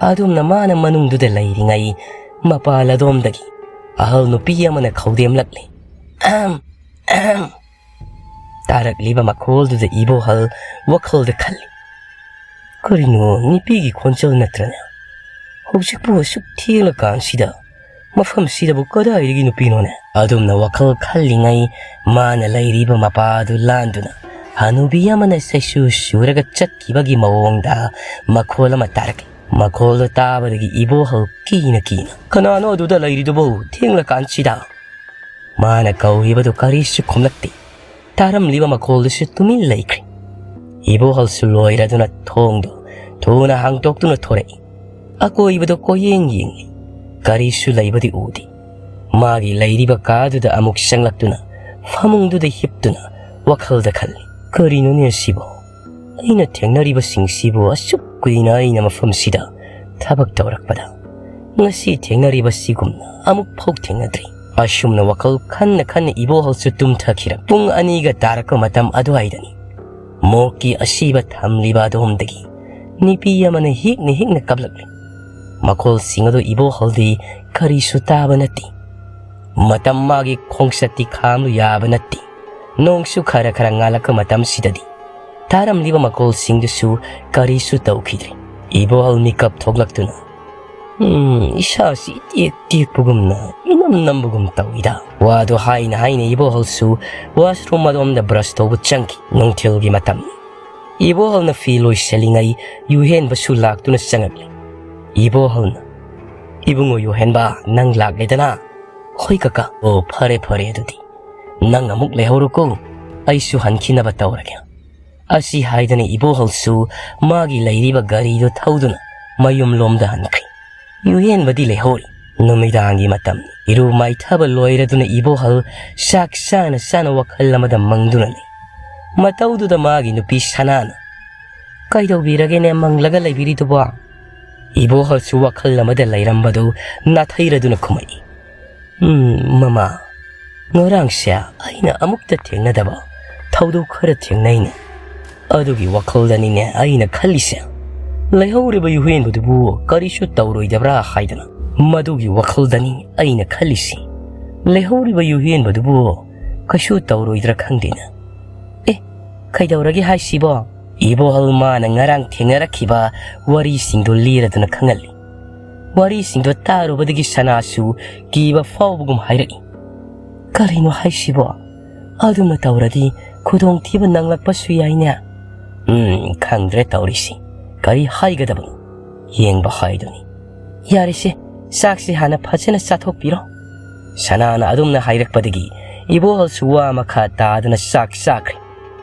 ꯑꯗꯨꯝꯅ ꯃꯥꯅ ꯃꯅꯨꯡꯗꯨꯗ ꯂꯩꯔꯤꯉꯩ ꯃꯄꯥꯜ ꯑꯗꯣꯝꯗꯒꯤ ꯑꯍꯜ ꯅꯨꯄꯤ ꯑꯃꯅ ꯈꯧꯗꯦꯝꯂꯛꯂꯦ꯫ "ꯑꯍꯝ, ꯑꯍꯝ" ꯇꯥꯔꯛꯂꯤꯕ ꯃꯈꯣꯜꯗꯨꯗ ꯏꯕꯣꯍꯜ ꯋꯥꯈꯜꯗ ꯈꯜꯂꯤ, "ꯀꯔꯤꯅꯣ, ꯅꯨꯄꯤꯒꯤ ꯈꯣꯟꯖꯦꯜ ꯅꯠꯇ꯭ꯔꯅꯦ? ꯍꯧꯖꯤꯛꯄꯨ ꯑꯁꯨꯛ ꯊꯦꯡꯂꯀꯥꯟꯁꯤꯗ ꯃꯐꯝꯁꯤꯗꯕꯨ ꯀꯗꯥꯏꯗꯒꯤ ꯅꯨꯄꯤꯅꯣꯅꯦ? ꯑꯗꯨꯝꯅ ꯋꯥꯈꯜ ꯈꯜꯂꯤꯉꯩ ꯃꯥꯅ ꯂꯩꯔꯤꯕ ꯃꯄꯥ ꯑꯗꯨ ꯂꯥꯟꯗꯨꯅ ꯍꯅꯨꯕꯤ ꯑꯃꯅ ꯆꯩꯁꯨ ꯁꯨꯔꯒ ꯆꯠꯈꯤꯕꯒꯤ ꯃꯑꯣꯡꯗ ꯃꯈꯣꯜ ꯑꯃ ꯇꯥꯔꯛꯂꯤ꯫ ꯃꯈꯣꯜꯗꯨ ꯇꯥꯕꯗꯒꯤ ꯏꯕꯣꯍꯜ ꯀꯤꯅ ꯀꯤꯅ, "ꯀꯅꯥꯅꯣ ꯑꯗꯨꯗ ꯂꯩꯔꯤꯗꯨꯕꯨ ꯊꯦꯡꯂꯀꯥꯟꯁꯤꯗ?" ꯃꯥꯅ ꯀꯧꯔꯤꯕꯗꯨ ꯀꯔꯤꯁꯨ ꯈꯨꯝꯂꯛꯇꯦ꯫ ꯇꯥꯔꯝꯂꯤꯕ ꯃꯈꯣꯜꯗꯨꯁꯨ ꯇꯨꯃꯤꯟ ꯂꯩꯈ꯭ꯔꯦ꯫ ꯏꯕꯣꯍꯜꯁꯨ ꯂꯣꯏꯔꯗꯨꯅ ꯊꯣꯡꯗꯨ ꯊꯨꯅ ꯍꯥꯡꯗꯣꯛꯇꯨꯅ ꯊꯣꯔꯛꯏ꯫ ꯑꯀꯣꯏꯕꯗꯨ ꯀꯣꯏꯌꯦꯡ ꯌꯦꯡꯂꯤ꯫ ꯀꯔꯤꯁꯨ ꯂꯩꯕꯗꯤ ꯎꯗꯦ꯫ ꯃꯥꯒꯤ ꯂꯩꯔꯤꯕ ꯀꯥꯗꯨꯗ ꯑꯃꯨꯛ ꯆꯪꯂꯛꯇꯨꯅ ꯐꯃꯨꯡꯗꯨꯗ ꯍꯤꯞꯇꯨꯅ ꯋꯥꯈꯜꯗ ꯈꯜꯂꯤ, "ꯀꯔꯤꯅꯣꯅꯦ ꯑꯁꯤꯕꯣ? ꯑꯩꯅ ꯊꯦꯡꯅꯔꯤꯕꯁꯤꯡꯁꯤꯕꯨ ꯑꯁꯨꯛ ꯀꯨꯏꯅ ꯑꯩꯅ ꯃꯐꯝꯁꯤꯗ ꯊꯕꯛ ꯇꯧꯔꯛꯄꯗ ꯉꯁꯤ ꯊꯦꯡꯅꯔꯤꯕꯁꯤꯒꯨꯝꯅ ꯑꯃꯨꯛ ꯐꯥꯎ ꯊꯦꯡꯅꯗ꯭ꯔꯤ꯫" ꯑꯁꯨꯝꯅ ꯋꯥꯈꯜ ꯈꯟꯅ ꯈꯟꯅ ꯏꯕꯣꯍꯜꯁꯨ ꯇꯨꯝꯊꯈꯤꯔ ꯄꯨꯡ ꯑꯅꯤꯒ ꯇꯥꯔꯛꯄ ꯃꯇꯝ ꯑꯗꯨꯋꯥꯏꯗꯅꯤ ꯃꯣꯛꯀꯤ ꯑꯁꯤꯕ ꯊꯝꯂꯤꯕ ꯑꯗꯣꯝꯗꯒꯤ ꯅꯨꯄꯤ ꯑꯃꯅ ꯍꯤꯛꯅ ꯍꯤꯛꯅ ꯀꯞꯂꯛꯂꯤ꯫ ꯃꯈꯣꯜꯁꯤꯡ ꯑꯗꯨ ꯏꯕꯣꯍꯜꯗꯤ ꯀꯔꯤꯁꯨ ꯇꯥꯕ ꯅꯠꯇꯦ꯫ ꯃꯇꯝ ꯃꯥꯒꯤ ꯈꯣꯡꯆꯠꯇꯤ ꯈꯥꯝꯂꯨ ꯌꯥꯕ ꯅꯠꯇꯦ꯫ ꯅꯣꯡꯁꯨ ꯈꯔ ꯈꯔ ꯉꯥꯜꯂꯛꯄ ꯃꯇꯝꯁꯤꯗꯗꯤ ꯇꯥꯔꯝꯂꯤꯕ ꯃꯈꯣꯜꯁꯤꯡꯗꯨꯁꯨ ꯀꯔꯤꯁꯨ ꯇꯧꯈꯤꯗ꯭ꯔꯦ꯫ ꯏꯕꯣꯍꯜ ꯃꯤꯀꯞ ꯊꯣꯛꯂꯛꯇꯨꯅ, "ꯎꯝ, ꯏꯁꯥꯁꯤ ꯏꯇꯦꯛ ꯇꯦꯛꯄꯒꯨꯝꯅ ꯏꯅꯝ ꯅꯝꯕꯒꯨꯝ ꯇꯧꯏꯗ꯫" ꯋꯥꯗꯨ ꯍꯥꯏꯅ ꯍꯥꯏꯅ ꯏꯕꯣꯍꯜꯁꯨ ꯋꯥꯁꯔꯨꯝ ꯑꯗꯣꯝꯗ ꯕ꯭ꯔꯁ ꯇꯧꯕ ꯆꯪꯈꯤ꯫ ꯅꯨꯡꯊꯤꯜꯒꯤ ꯃꯇꯝꯅꯤ꯫ ꯏꯕꯣꯍꯜꯅ ꯐꯤ ꯂꯣꯏꯁꯤꯜꯂꯤꯉꯩ ꯌꯨꯍꯦꯟꯕꯁꯨ ꯂꯥꯛꯇꯨꯅ ꯆꯪꯉꯛꯂꯤ꯫ ꯏꯕꯣꯍꯜꯅ, "ꯏꯕꯨꯡꯉꯣ ꯌꯨꯍꯦꯟꯕ, ꯅꯪ ꯂꯥꯛꯂꯦꯗꯅ?" "ꯍꯣꯏ ꯀꯀꯥ꯫" "ꯑꯣ, ꯐꯔꯦ ꯐꯔꯦ, ꯑꯗꯨꯗꯤ ꯅꯪ ꯑꯃꯨꯛ ꯂꯩꯍꯧꯔꯣꯀꯣ, ꯑꯩꯁꯨ ꯍꯟꯈꯤꯅꯕ ꯇꯧꯔꯒꯦ꯫" ꯑꯁꯤ ꯍꯥꯏꯗꯅ ꯏꯕꯣꯍꯜꯁꯨ ꯃꯥꯒꯤ ꯂꯩꯔꯤꯕ ꯒꯥꯔꯤꯗꯨ ꯊꯧꯗꯨꯅ ꯃꯌꯨꯝꯂꯣꯝꯗ ꯍꯟꯈ꯭ꯔꯦ꯫ ꯌꯨꯍꯦꯟꯕꯗꯤ ꯂꯩꯍꯧꯔꯤ꯫ ꯅꯨꯃꯤꯗꯥꯡꯒꯤ ꯃꯇꯝ, ꯏꯔꯨ ꯃꯥꯏꯊꯕ ꯂꯣꯏꯔꯗꯨꯅ ꯏꯕꯣꯍꯜ ꯆꯥꯛ ꯆꯥꯅ ꯆꯥꯅ ꯋꯥꯈꯜ ꯑꯃꯗ ꯃꯪꯗꯨꯅ ꯂꯩ꯫ ꯃꯇꯧꯗꯨꯗ ꯃꯥꯒꯤ ꯅꯨꯄꯤ ꯁꯅꯥꯅ, "ꯀꯩꯗꯧꯕꯤꯔꯒꯦꯅꯦ ꯃꯪꯂꯒ ꯂꯩꯕꯤꯔꯤꯗꯨꯕꯣ?" ꯏꯕꯣꯍꯜꯁꯨ ꯋꯥꯈꯜ ꯑꯃꯗ ꯂꯩꯔꯝꯕꯗꯨ ꯅꯥꯊꯩꯔꯗꯨꯅ ꯈꯨꯝꯃꯛꯏ, "ꯎꯝ, ꯃꯃꯥ, ꯉꯔꯥꯡꯁꯦ ꯑꯩꯅ ꯑꯃꯨꯛꯇ ꯊꯦꯡꯅꯗꯕ ꯊꯧꯗꯣꯛ ꯈꯔ ꯊꯦꯡꯅꯩꯅꯦ꯫ ꯑꯗꯨꯒꯤ ꯋꯥꯈꯜꯗꯅꯤꯅꯦ ꯑꯩꯅ ꯈꯜꯂꯤꯁꯦ꯫ ꯂꯩꯍꯧꯔꯤꯕ ꯌꯨꯍꯦꯟꯕꯗꯨꯕꯨ ꯀꯔꯤꯁꯨ ꯇꯧꯔꯣꯏꯗꯕ꯭ꯔꯥ ꯍꯥꯏꯗꯅ꯫ ꯃꯗꯨꯒꯤ ꯋꯥꯈꯜꯗꯅꯤ ꯑꯩꯅ ꯈꯜꯂꯤꯁꯤ꯫ ꯂꯩꯍꯧꯔꯤꯕ ꯌꯨꯍꯦꯟꯕꯗꯨꯕꯨ ꯀꯩꯁꯨ ꯇꯧꯔꯣꯏꯗ꯭ꯔꯥ ꯈꯪꯗꯦꯅꯦ꯫" "ꯑꯦ, ꯀꯩꯗꯧꯔꯒꯦ ꯍꯥꯏꯁꯤꯕꯣ?" ꯏꯕꯣꯍꯜ ꯃꯥꯅ ꯉꯔꯥꯡ ꯊꯦꯡꯅꯔꯛꯈꯤꯕ ꯋꯥꯔꯤꯁꯤꯡꯗꯨ ꯂꯤꯔꯗꯨꯅ ꯈꯪꯍꯜꯂꯤ꯫ ꯋꯥꯔꯤꯁꯤꯡꯗꯣ ꯇꯥꯔꯨꯕꯗꯒꯤ ꯁꯅꯥꯁꯨ ꯀꯤꯕ ꯐꯥꯎꯕꯒꯨꯝ ꯍꯥꯏꯔꯛꯏ꯫ "ꯀꯔꯤꯅꯣ ꯍꯥꯏꯁꯤꯕꯣ? ꯑꯗꯨꯝꯅ ꯇꯧꯔꯗꯤ ꯈꯨꯗꯣꯡꯊꯤꯕ ꯅꯪꯂꯛꯄꯁꯨ ꯌꯥꯏꯅꯦ꯫ ꯎꯝ, ꯈꯪꯗ꯭ꯔꯦ ꯇꯧꯔꯤꯁꯤ꯫ ꯀꯔꯤ ꯍꯥꯏꯒꯗꯕꯅꯣ? ꯌꯦꯡꯕ ꯍꯥꯏꯗꯨꯅꯤ꯫ ꯌꯥꯔꯦꯁꯦ, ꯆꯥꯛꯁꯦ ꯍꯥꯟꯅ ꯐꯖꯅ ꯆꯥꯊꯣꯛꯄꯤꯔꯣ꯫" ꯁꯅꯥꯅ ꯑꯗꯨꯝꯅ ꯍꯥꯏꯔꯛꯄꯗꯒꯤ ꯏꯕꯣꯍꯜꯁꯨ ꯋꯥ ꯃꯈꯥ ꯇꯥꯗꯅ ꯆꯥꯛ ꯆꯥꯈ꯭ꯔꯦ꯫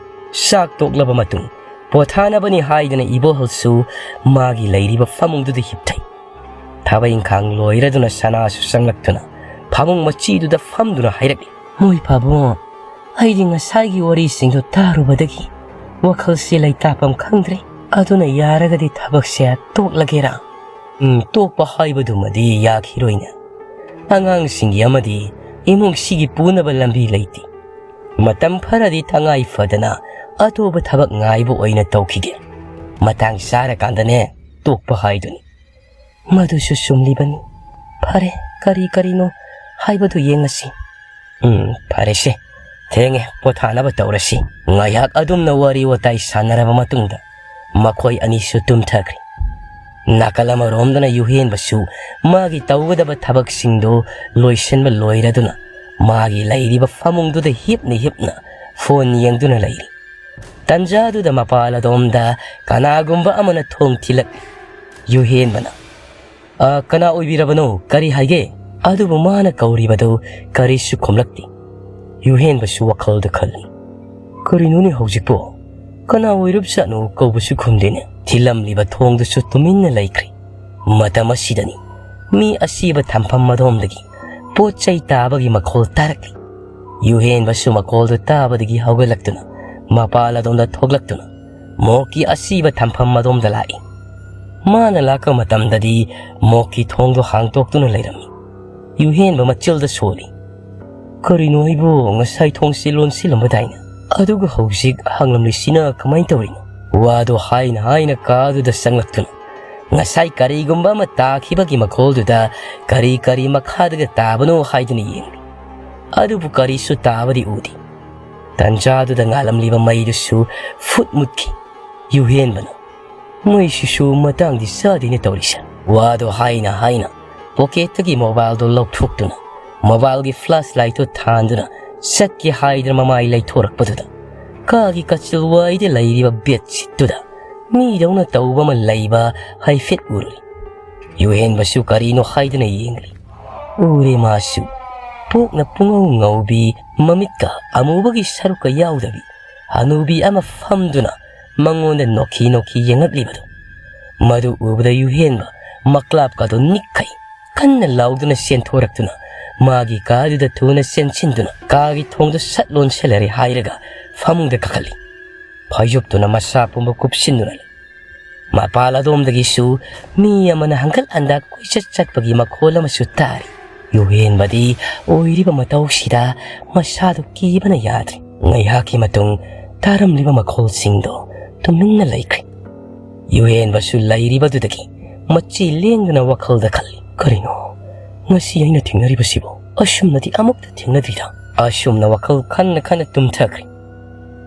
ꯆꯥꯛ ꯇꯣꯛꯂꯕ ꯃꯇꯨꯡ ꯄꯣꯊꯥꯅꯕꯅꯤ ꯍꯥꯏꯗꯅ ꯏꯕꯣꯍꯜꯁꯨ ꯃꯥꯒꯤ ꯂꯩꯔꯤꯕ ꯐꯃꯨꯡꯗꯨꯗ ꯍꯤꯞꯊꯩ꯫ ꯊꯕꯛ ꯏꯪꯈꯥꯡ ꯂꯣꯏꯔꯗꯨꯅ ꯁꯅꯥꯁꯨ ꯆꯪꯂꯛꯇꯨꯅ ꯐꯃꯨꯡ ꯃꯆꯤꯗꯨꯗ ꯐꯝꯗꯨꯅ ꯍꯥꯏꯔꯛꯂꯤ꯫ "ꯃꯣꯏ ꯄꯥꯕꯨꯡ, ꯑꯩꯗꯤ ꯉꯁꯥꯏꯒꯤ ꯋꯥꯔꯤꯁꯤꯡꯗꯨ ꯇꯥꯔꯨꯕꯗꯒꯤ ꯋꯥꯈꯜꯁꯤ ꯂꯩꯇꯥꯐꯝ ꯈꯪꯗ꯭ꯔꯦ꯫ ꯑꯗꯨꯅ ꯌꯥꯔꯒꯗꯤ ꯊꯕꯛꯁꯦ ꯇꯣꯛꯂꯒꯦꯔꯥ?" "ꯎꯝ, ꯇꯣꯛꯄ ꯍꯥꯏꯕꯗꯨꯃꯗꯤ ꯌꯥꯈꯤꯔꯣꯏꯅꯦ꯫ ꯑꯉꯥꯡꯁꯤꯡꯒꯤ ꯑꯃꯗꯤ ꯏꯃꯨꯡꯁꯤꯒꯤ ꯄꯨꯅꯕ ꯂꯝꯕꯤ ꯂꯩꯇꯦ꯫ ꯃꯇꯝ ꯈꯔꯗꯤ ꯇꯉꯥꯏ ꯐꯗꯅ ꯑꯇꯣꯞꯄ ꯊꯕꯛ ꯉꯥꯏꯕ ꯑꯣꯏꯅ ꯇꯧꯈꯤꯒꯦ꯫ ꯃꯇꯥꯡ ꯆꯥꯔꯀꯥꯟꯗꯅꯦ ꯇꯣꯛꯄ ꯍꯥꯏꯗꯨꯅꯤ꯫" "ꯃꯗꯨꯁꯨ ꯆꯨꯝꯂꯤꯕꯅꯤ꯫ ꯐꯔꯦ, ꯀꯔꯤ ꯀꯔꯤꯅꯣ ꯍꯥꯏꯕꯗꯨ ꯌꯦꯡꯉꯁꯤ꯫" "ꯎꯝ, ꯐꯔꯦꯁꯦ꯫ ꯊꯦꯡꯉꯦ, ꯄꯣꯊꯥꯅꯕ ꯇꯧꯔꯁꯤ꯫" ꯉꯥꯏꯍꯥꯛ ꯑꯗꯨꯝꯅ ꯋꯥꯔꯤ ꯋꯥꯇꯥꯏ ꯁꯥꯟꯅꯔꯕ ꯃꯇꯨꯡꯗ ꯃꯈꯣꯏ ꯑꯅꯤꯁꯨ ꯇꯨꯝꯊꯈ꯭ꯔꯦ꯫ ꯅꯥꯀꯜ ꯑꯃꯔꯣꯝꯗꯅ ꯌꯨꯍꯦꯟꯕꯁꯨ ꯃꯥꯒꯤ ꯇꯧꯒꯗꯕ ꯊꯕꯛꯁꯤꯡꯗꯨ ꯂꯣꯏꯁꯤꯟꯕ ꯂꯣꯏꯔꯗꯨꯅ ꯃꯥꯒꯤ ꯂꯩꯔꯤꯕ ꯐꯃꯨꯡꯗꯨꯗ ꯍꯤꯞꯅ ꯍꯤꯞꯅ ꯐꯣꯟ ꯌꯦꯡꯗꯨꯅ ꯂꯩꯔꯤ꯫ ꯇꯟꯖꯥꯗꯨꯗ ꯃꯄꯥꯜ ꯑꯗꯣꯝꯗ ꯀꯅꯥꯒꯨꯝꯕ ꯑꯃꯅ ꯊꯣꯡ ꯊꯤꯜꯂꯛꯂꯤ꯫ ꯌꯨꯍꯦꯟꯕꯅ, "ꯑ, ꯀꯅꯥ ꯑꯣꯏꯕꯤꯔꯕꯅꯣ? ꯀꯔꯤ ꯍꯥꯏꯒꯦ?" ꯑꯗꯨꯕꯨ ꯃꯥꯅ ꯀꯧꯔꯤꯕꯗꯨ ꯀꯔꯤꯁꯨ ꯈꯨꯝꯂꯛꯇꯦ꯫ ꯌꯨꯍꯦꯟꯕꯁꯨ ꯋꯥꯈꯜꯗ ꯈꯜꯂꯤ, "ꯀꯔꯤꯅꯣꯅꯦ ꯍꯧꯖꯤꯛꯄꯨ? ꯀꯅꯥ ꯑꯣꯏꯔꯕꯖꯥꯠꯅꯣ? ꯀꯧꯕꯁꯨ ꯈꯨꯝꯗꯦꯅꯦ꯫" ꯊꯤꯜꯂꯝꯂꯤꯕ ꯊꯣꯡꯗꯨꯁꯨ ꯇꯨꯃꯤꯟꯅ ꯂꯩꯈ꯭ꯔꯦ꯫ ꯃꯇꯝ ꯑꯁꯤꯗꯅꯤ ꯃꯤ ꯑꯁꯤꯕ ꯊꯝꯐꯝ ꯑꯗꯣꯝꯗꯒꯤ ꯄꯣꯠ ꯆꯩ ꯇꯥꯕꯒꯤ ꯃꯈꯣꯜ ꯇꯥꯔꯛꯂꯤ꯫ ꯌꯨꯍꯦꯟꯕꯁꯨ ꯃꯈꯣꯜꯗꯨ ꯇꯥꯕꯗꯒꯤ ꯍꯧꯒꯠꯂꯛꯇꯨꯅ ꯃꯄꯥꯜ ꯑꯗꯣꯝꯗ ꯊꯣꯛꯂꯛꯇꯨꯅ ꯃꯣꯛꯀꯤ ꯑꯁꯤꯕ ꯊꯝꯐꯝ ꯑꯗꯣꯝꯗ ꯂꯥꯛꯏ꯫ ꯃꯥꯅ ꯂꯥꯛꯄ ꯃꯇꯝꯗꯗꯤ ꯃꯣꯛꯀꯤ ꯊꯣꯡꯗꯨ ꯍꯥꯡꯇꯣꯛꯇꯨꯅ ꯂꯩꯔꯝꯃꯤ꯫ ꯌꯨꯍꯦꯟꯕ ꯃꯆꯤꯜꯗ ꯁꯣꯜꯂꯤ꯫ "ꯀꯔꯤꯅꯣ ꯑꯩꯕꯨ? ꯉꯁꯥꯏ ꯊꯣꯡꯁꯤ ꯂꯣꯟꯁꯤꯜꯂꯝꯕꯗꯥꯏꯅꯦ? ꯑꯗꯨꯒ ꯍꯧꯖꯤꯛ ꯍꯥꯡꯂꯝꯂꯤꯁꯤꯅ ꯀꯃꯥꯏꯅ ꯇꯧꯔꯤꯅꯣ?" ꯋꯥꯗꯨ ꯍꯥꯏꯅ ꯍꯥꯏꯅ ꯀꯥꯗꯨꯗ ꯆꯪꯂꯛꯇꯨꯅ ꯉꯁꯥꯏ ꯀꯔꯤꯒꯨꯝꯕ ꯑꯃ ꯇꯥꯈꯤꯕꯒꯤ ꯃꯈꯣꯜꯗꯨꯗ ꯀꯔꯤ ꯀꯔꯤ ꯃꯈꯥꯗꯒ ꯇꯥꯕꯅꯣ ꯍꯥꯏꯗꯨꯅ ꯌꯦꯡꯂꯤ꯫ ꯑꯗꯨꯕꯨ ꯀꯔꯤꯁꯨ ꯇꯥꯕꯗꯤ ꯎꯗꯦ꯫ ꯇꯟꯖꯥꯗꯨꯗ ꯉꯥꯜꯂꯝꯂꯤꯕ ꯃꯩꯗꯨꯁꯨ ꯐꯨꯠ ꯃꯨꯠꯈꯤ꯫ ꯌꯨꯍꯦꯟꯕꯅ, "ꯃꯩꯁꯤꯁꯨ ꯃꯇꯥꯡꯗꯤ ꯆꯥꯗꯦꯅꯦ ꯇꯧꯔꯤꯁꯦ꯫ ꯋꯥꯗꯣ ꯍꯥꯏꯅ ꯍꯥꯏꯅ ꯄꯣꯀꯦꯠꯇꯒꯤ ꯃꯣꯕꯥꯏꯜꯗꯣ ꯂꯧꯊꯣꯛꯇꯨꯅ ꯃꯣꯕꯥꯏꯜꯒꯤ ꯐ꯭ꯂꯥꯁ ꯂꯥꯏꯠꯇꯣ ꯊꯥꯟꯗꯨꯅ ꯆꯠꯀꯦ ꯍꯥꯏꯗꯅ ꯃꯃꯥꯏ ꯂꯩꯊꯣꯔꯛꯄꯗꯨꯗ ꯀꯥꯒꯤ ꯀꯥꯆꯤꯜ ꯋꯥꯏꯗ ꯂꯩꯔꯤꯕ ꯕꯦꯗꯁꯤꯠꯇꯨꯗ ꯃꯤꯗꯧꯅ ꯇꯧꯕ ꯑꯃ ꯂꯩꯕ ꯍꯥꯏꯐꯦꯠ ꯎꯔꯨꯏ꯫ ꯌꯨꯍꯦꯟꯕꯁꯨ ꯀꯔꯤꯅꯣ ꯍꯥꯏꯗꯨꯅ ꯌꯦꯡꯂꯤ꯫ ꯎꯔꯦ ꯃꯥꯁꯨ꯫ ꯄꯣꯛꯅ ꯄꯨꯡꯉꯧ ꯉꯧꯕꯤ, ꯃꯃꯤꯠꯀ ꯑꯃꯨꯕꯒꯤ ꯁꯔꯨꯛꯀ ꯌꯥꯎꯗꯕꯤ ꯍꯅꯨꯕꯤ ꯑꯃ ꯐꯝꯗꯨꯅ ꯃꯉꯣꯟꯗ ꯅꯣꯛꯈꯤ ꯅꯣꯛꯈꯤ ꯌꯦꯡꯉꯛꯂꯤꯕꯗꯨ꯫ ꯃꯗꯨ ꯎꯕꯗ ꯌꯨꯍꯦꯟꯕ ꯃꯀ꯭ꯂꯥꯞꯀꯗꯣ ꯅꯤꯛꯈꯩ ꯀꯟꯅ ꯂꯥꯎꯗꯨꯅ ꯆꯦꯟꯊꯣꯔꯛꯇꯨꯅ ꯃꯥꯒꯤ ꯀꯥꯗꯨꯗ ꯊꯨꯅ ꯆꯦꯟꯁꯤꯟꯗꯨꯅ ꯀꯥꯒꯤ ꯊꯣꯡꯗꯣ ꯁꯠ ꯂꯣꯟꯁꯤꯜꯂꯔꯦ ꯍꯥꯏꯔꯒ ꯐꯃꯨꯡꯗ ꯀꯥꯈꯠꯂꯤ꯫ ꯐꯩꯖꯨꯞꯇꯨꯅ ꯃꯁꯥ ꯄꯨꯝꯕ ꯀꯨꯞꯁꯤꯟꯗꯨꯅ ꯂꯩ꯫ ꯃꯄꯥꯜ ꯑꯗꯣꯝꯗꯒꯤꯁꯨ ꯃꯤ ꯑꯃꯅ ꯍꯪꯒꯠ ꯍꯟꯗꯥ ꯀꯣꯏꯆꯠ ꯆꯠꯄꯒꯤ ꯃꯈꯣꯜ ꯑꯃꯁꯨ ꯇꯥꯔꯤ꯫ ꯌꯨꯍꯦꯟꯕꯗꯤ ꯑꯣꯏꯔꯤꯕ ꯃꯇꯧꯁꯤꯗ ꯃꯁꯥꯗꯨ ꯀꯤꯕꯅ ꯌꯥꯗ꯭ꯔꯦ꯫ ꯉꯥꯏꯍꯥꯛꯀꯤ ꯃꯇꯨꯡ ꯇꯥꯔꯝꯂꯤꯕ ꯃꯈꯣꯜꯁꯤꯡꯗꯣ ꯇꯨꯃꯤꯟꯅ ꯂꯩꯈ꯭ꯔꯦ꯫ ꯌꯨꯍꯦꯟꯕꯁꯨ ꯂꯩꯔꯤꯕꯗꯨꯗꯒꯤ ꯃꯆꯤ ꯂꯦꯡꯗꯅ ꯋꯥꯈꯜꯗ ꯈꯜꯂꯤ, "ꯀꯔꯤꯅꯣ ꯉꯁꯤ ꯑꯩꯅ ꯊꯦꯡꯅꯔꯤꯕꯁꯤꯕꯣ? ꯑꯁꯨꯝꯅꯗꯤ ꯑꯃꯨꯛꯇ ꯊꯦꯡꯅꯗ꯭ꯔꯤꯗ꯫" ꯑꯁꯨꯝꯅ ꯋꯥꯈꯜ ꯈꯟꯅ ꯈꯟꯅ ꯇꯨꯝꯊꯈ꯭ꯔꯦ꯫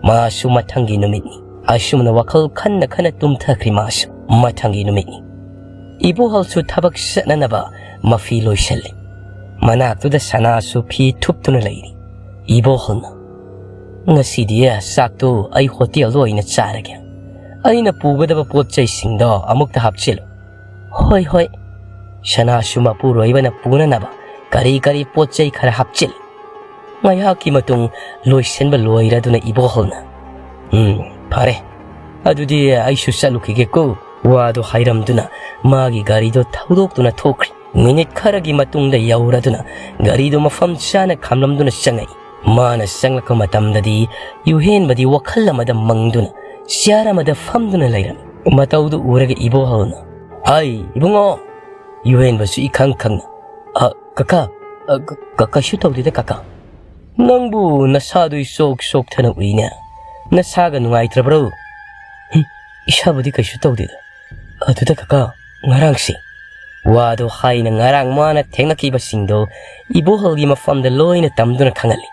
ꯃꯥꯁꯨ ꯃꯊꯪꯒꯤ ꯅꯨꯃꯤꯠꯅꯤ꯫ ꯑꯁꯨꯝꯅ ꯋꯥꯈꯜ ꯈꯟꯅ ꯈꯟꯅ ꯇꯨꯝꯊꯈ꯭ꯔꯦ ꯃꯥꯁꯨ꯫ ꯃꯊꯪꯒꯤ ꯅꯨꯃꯤꯠꯅꯤ꯫ ꯏꯕꯣꯍꯜꯁꯨ ꯊꯕꯛ ꯆꯠꯅꯅꯕ ꯃꯐꯤ ꯂꯣꯏꯁꯤꯜꯂꯤ꯫ ꯃꯅꯥꯛꯇꯨꯗ ꯁꯅꯥꯁꯨ ꯐꯤ ꯊꯨꯞꯇꯨꯅ ꯂꯩꯔꯤ꯫ ꯏꯕꯣꯍꯜꯅ, "ꯉꯁꯤꯗꯤ ꯆꯥꯛꯇꯨ ꯑꯩ ꯍꯣꯇꯦꯜꯗ ꯑꯣꯏꯅ ꯆꯥꯔꯒꯦ꯫ ꯑꯩꯅ ꯄꯨꯒꯗꯕ ꯄꯣꯠ ꯆꯩꯁꯤꯡꯗꯣ ꯑꯃꯨꯛꯇ ꯍꯥꯞꯆꯤꯜꯂꯨ꯫" "ꯍꯣꯏ, ꯍꯣꯏ꯫" ꯁꯅꯥꯁꯨ ꯃꯄꯨꯔꯣꯏꯕꯅ ꯄꯨꯅꯅꯕ ꯀꯔꯤ ꯀꯔꯤ ꯄꯣꯠ ꯆꯩ ꯈꯔ ꯍꯥꯞꯆꯤꯜꯂꯤ꯫ ꯉꯥꯏꯍꯥꯛꯀꯤ ꯃꯇꯨꯡ ꯂꯣꯏꯁꯤꯟꯕ ꯂꯣꯏꯔꯗꯨꯅ ꯏꯕꯣꯍꯜꯅ, "ꯎꯝ, ꯐꯔꯦ꯫ ꯑꯗꯨꯗꯤ ꯑꯩꯁꯨ ꯆꯠꯂꯨꯈꯤꯒꯦꯀꯣ꯫" ꯋꯥꯗꯨ ꯍꯥꯏꯔꯝꯗꯨꯅ ꯃꯥꯒꯤ ꯒꯥꯔꯤꯗꯨ ꯊꯧꯗꯣꯛꯇꯨꯅ ꯊꯣꯛꯈ꯭ꯔꯦ꯫ ꯃꯤꯅꯤꯠ ꯈꯔꯒꯤ ꯃꯇꯨꯡꯗ ꯌꯧꯔꯗꯨꯅ ꯒꯥꯔꯤꯗꯨ ꯃꯐꯝ ꯆꯥꯅ ꯈꯥꯝꯂꯝꯗꯨꯅ ꯆꯪꯉꯛꯏ꯫ ꯃꯥꯅ ꯆꯪꯂꯛꯄ ꯃꯇꯝꯗꯗꯤ ꯌꯨꯍꯦꯟꯕꯗꯤ ꯋꯥꯈꯜ ꯑꯃꯗ ꯃꯪꯗꯨꯅ ꯆꯤꯌꯥꯔ ꯑꯃꯗ ꯐꯝꯗꯨꯅ ꯂꯩꯔꯝꯃꯤ꯫ ꯃꯇꯧꯗꯨ ꯎꯔꯒ ꯏꯕꯣꯍꯜꯅ, "ꯑꯩ, ꯏꯕꯨꯡꯉꯣ!" ꯌꯨꯍꯦꯟꯕꯁꯨ ꯏꯈꯪ ꯈꯪꯅ, "ꯑ, ꯀꯀꯥ, ꯑ, ꯀ-, ꯀ-, ꯀꯩꯁꯨ ꯇꯧꯗꯦꯗ ꯀꯀꯥ꯫ ꯅꯪꯕꯨ ꯅꯁꯥꯗꯨ ꯏꯁꯣꯛ ꯁꯣꯛꯊꯅ ꯎꯏꯅꯦ꯫ ꯅꯁꯥꯒ ꯅꯨꯡꯉꯥꯏꯇ꯭ꯔꯕ꯭ꯔꯣ?" "ꯍꯨꯝ, ꯏꯁꯥꯕꯨꯗꯤ ꯀꯩꯁꯨ ꯇꯧꯗꯦꯗ꯫ ꯑꯗꯨꯗ ꯀꯀꯥ, ꯉꯔꯥꯡꯁꯦ꯫" ꯋꯥꯗꯣ ꯍꯥꯏꯅ ꯉꯔꯥꯡ ꯃꯥꯅ ꯊꯦꯡꯅꯈꯤꯕꯁꯤꯡꯗꯣ ꯏꯕꯣꯍꯜꯒꯤ ꯃꯐꯝꯗ ꯂꯣꯏꯅ ꯇꯝꯗꯨꯅ ꯈꯪꯍꯜꯂꯤ꯫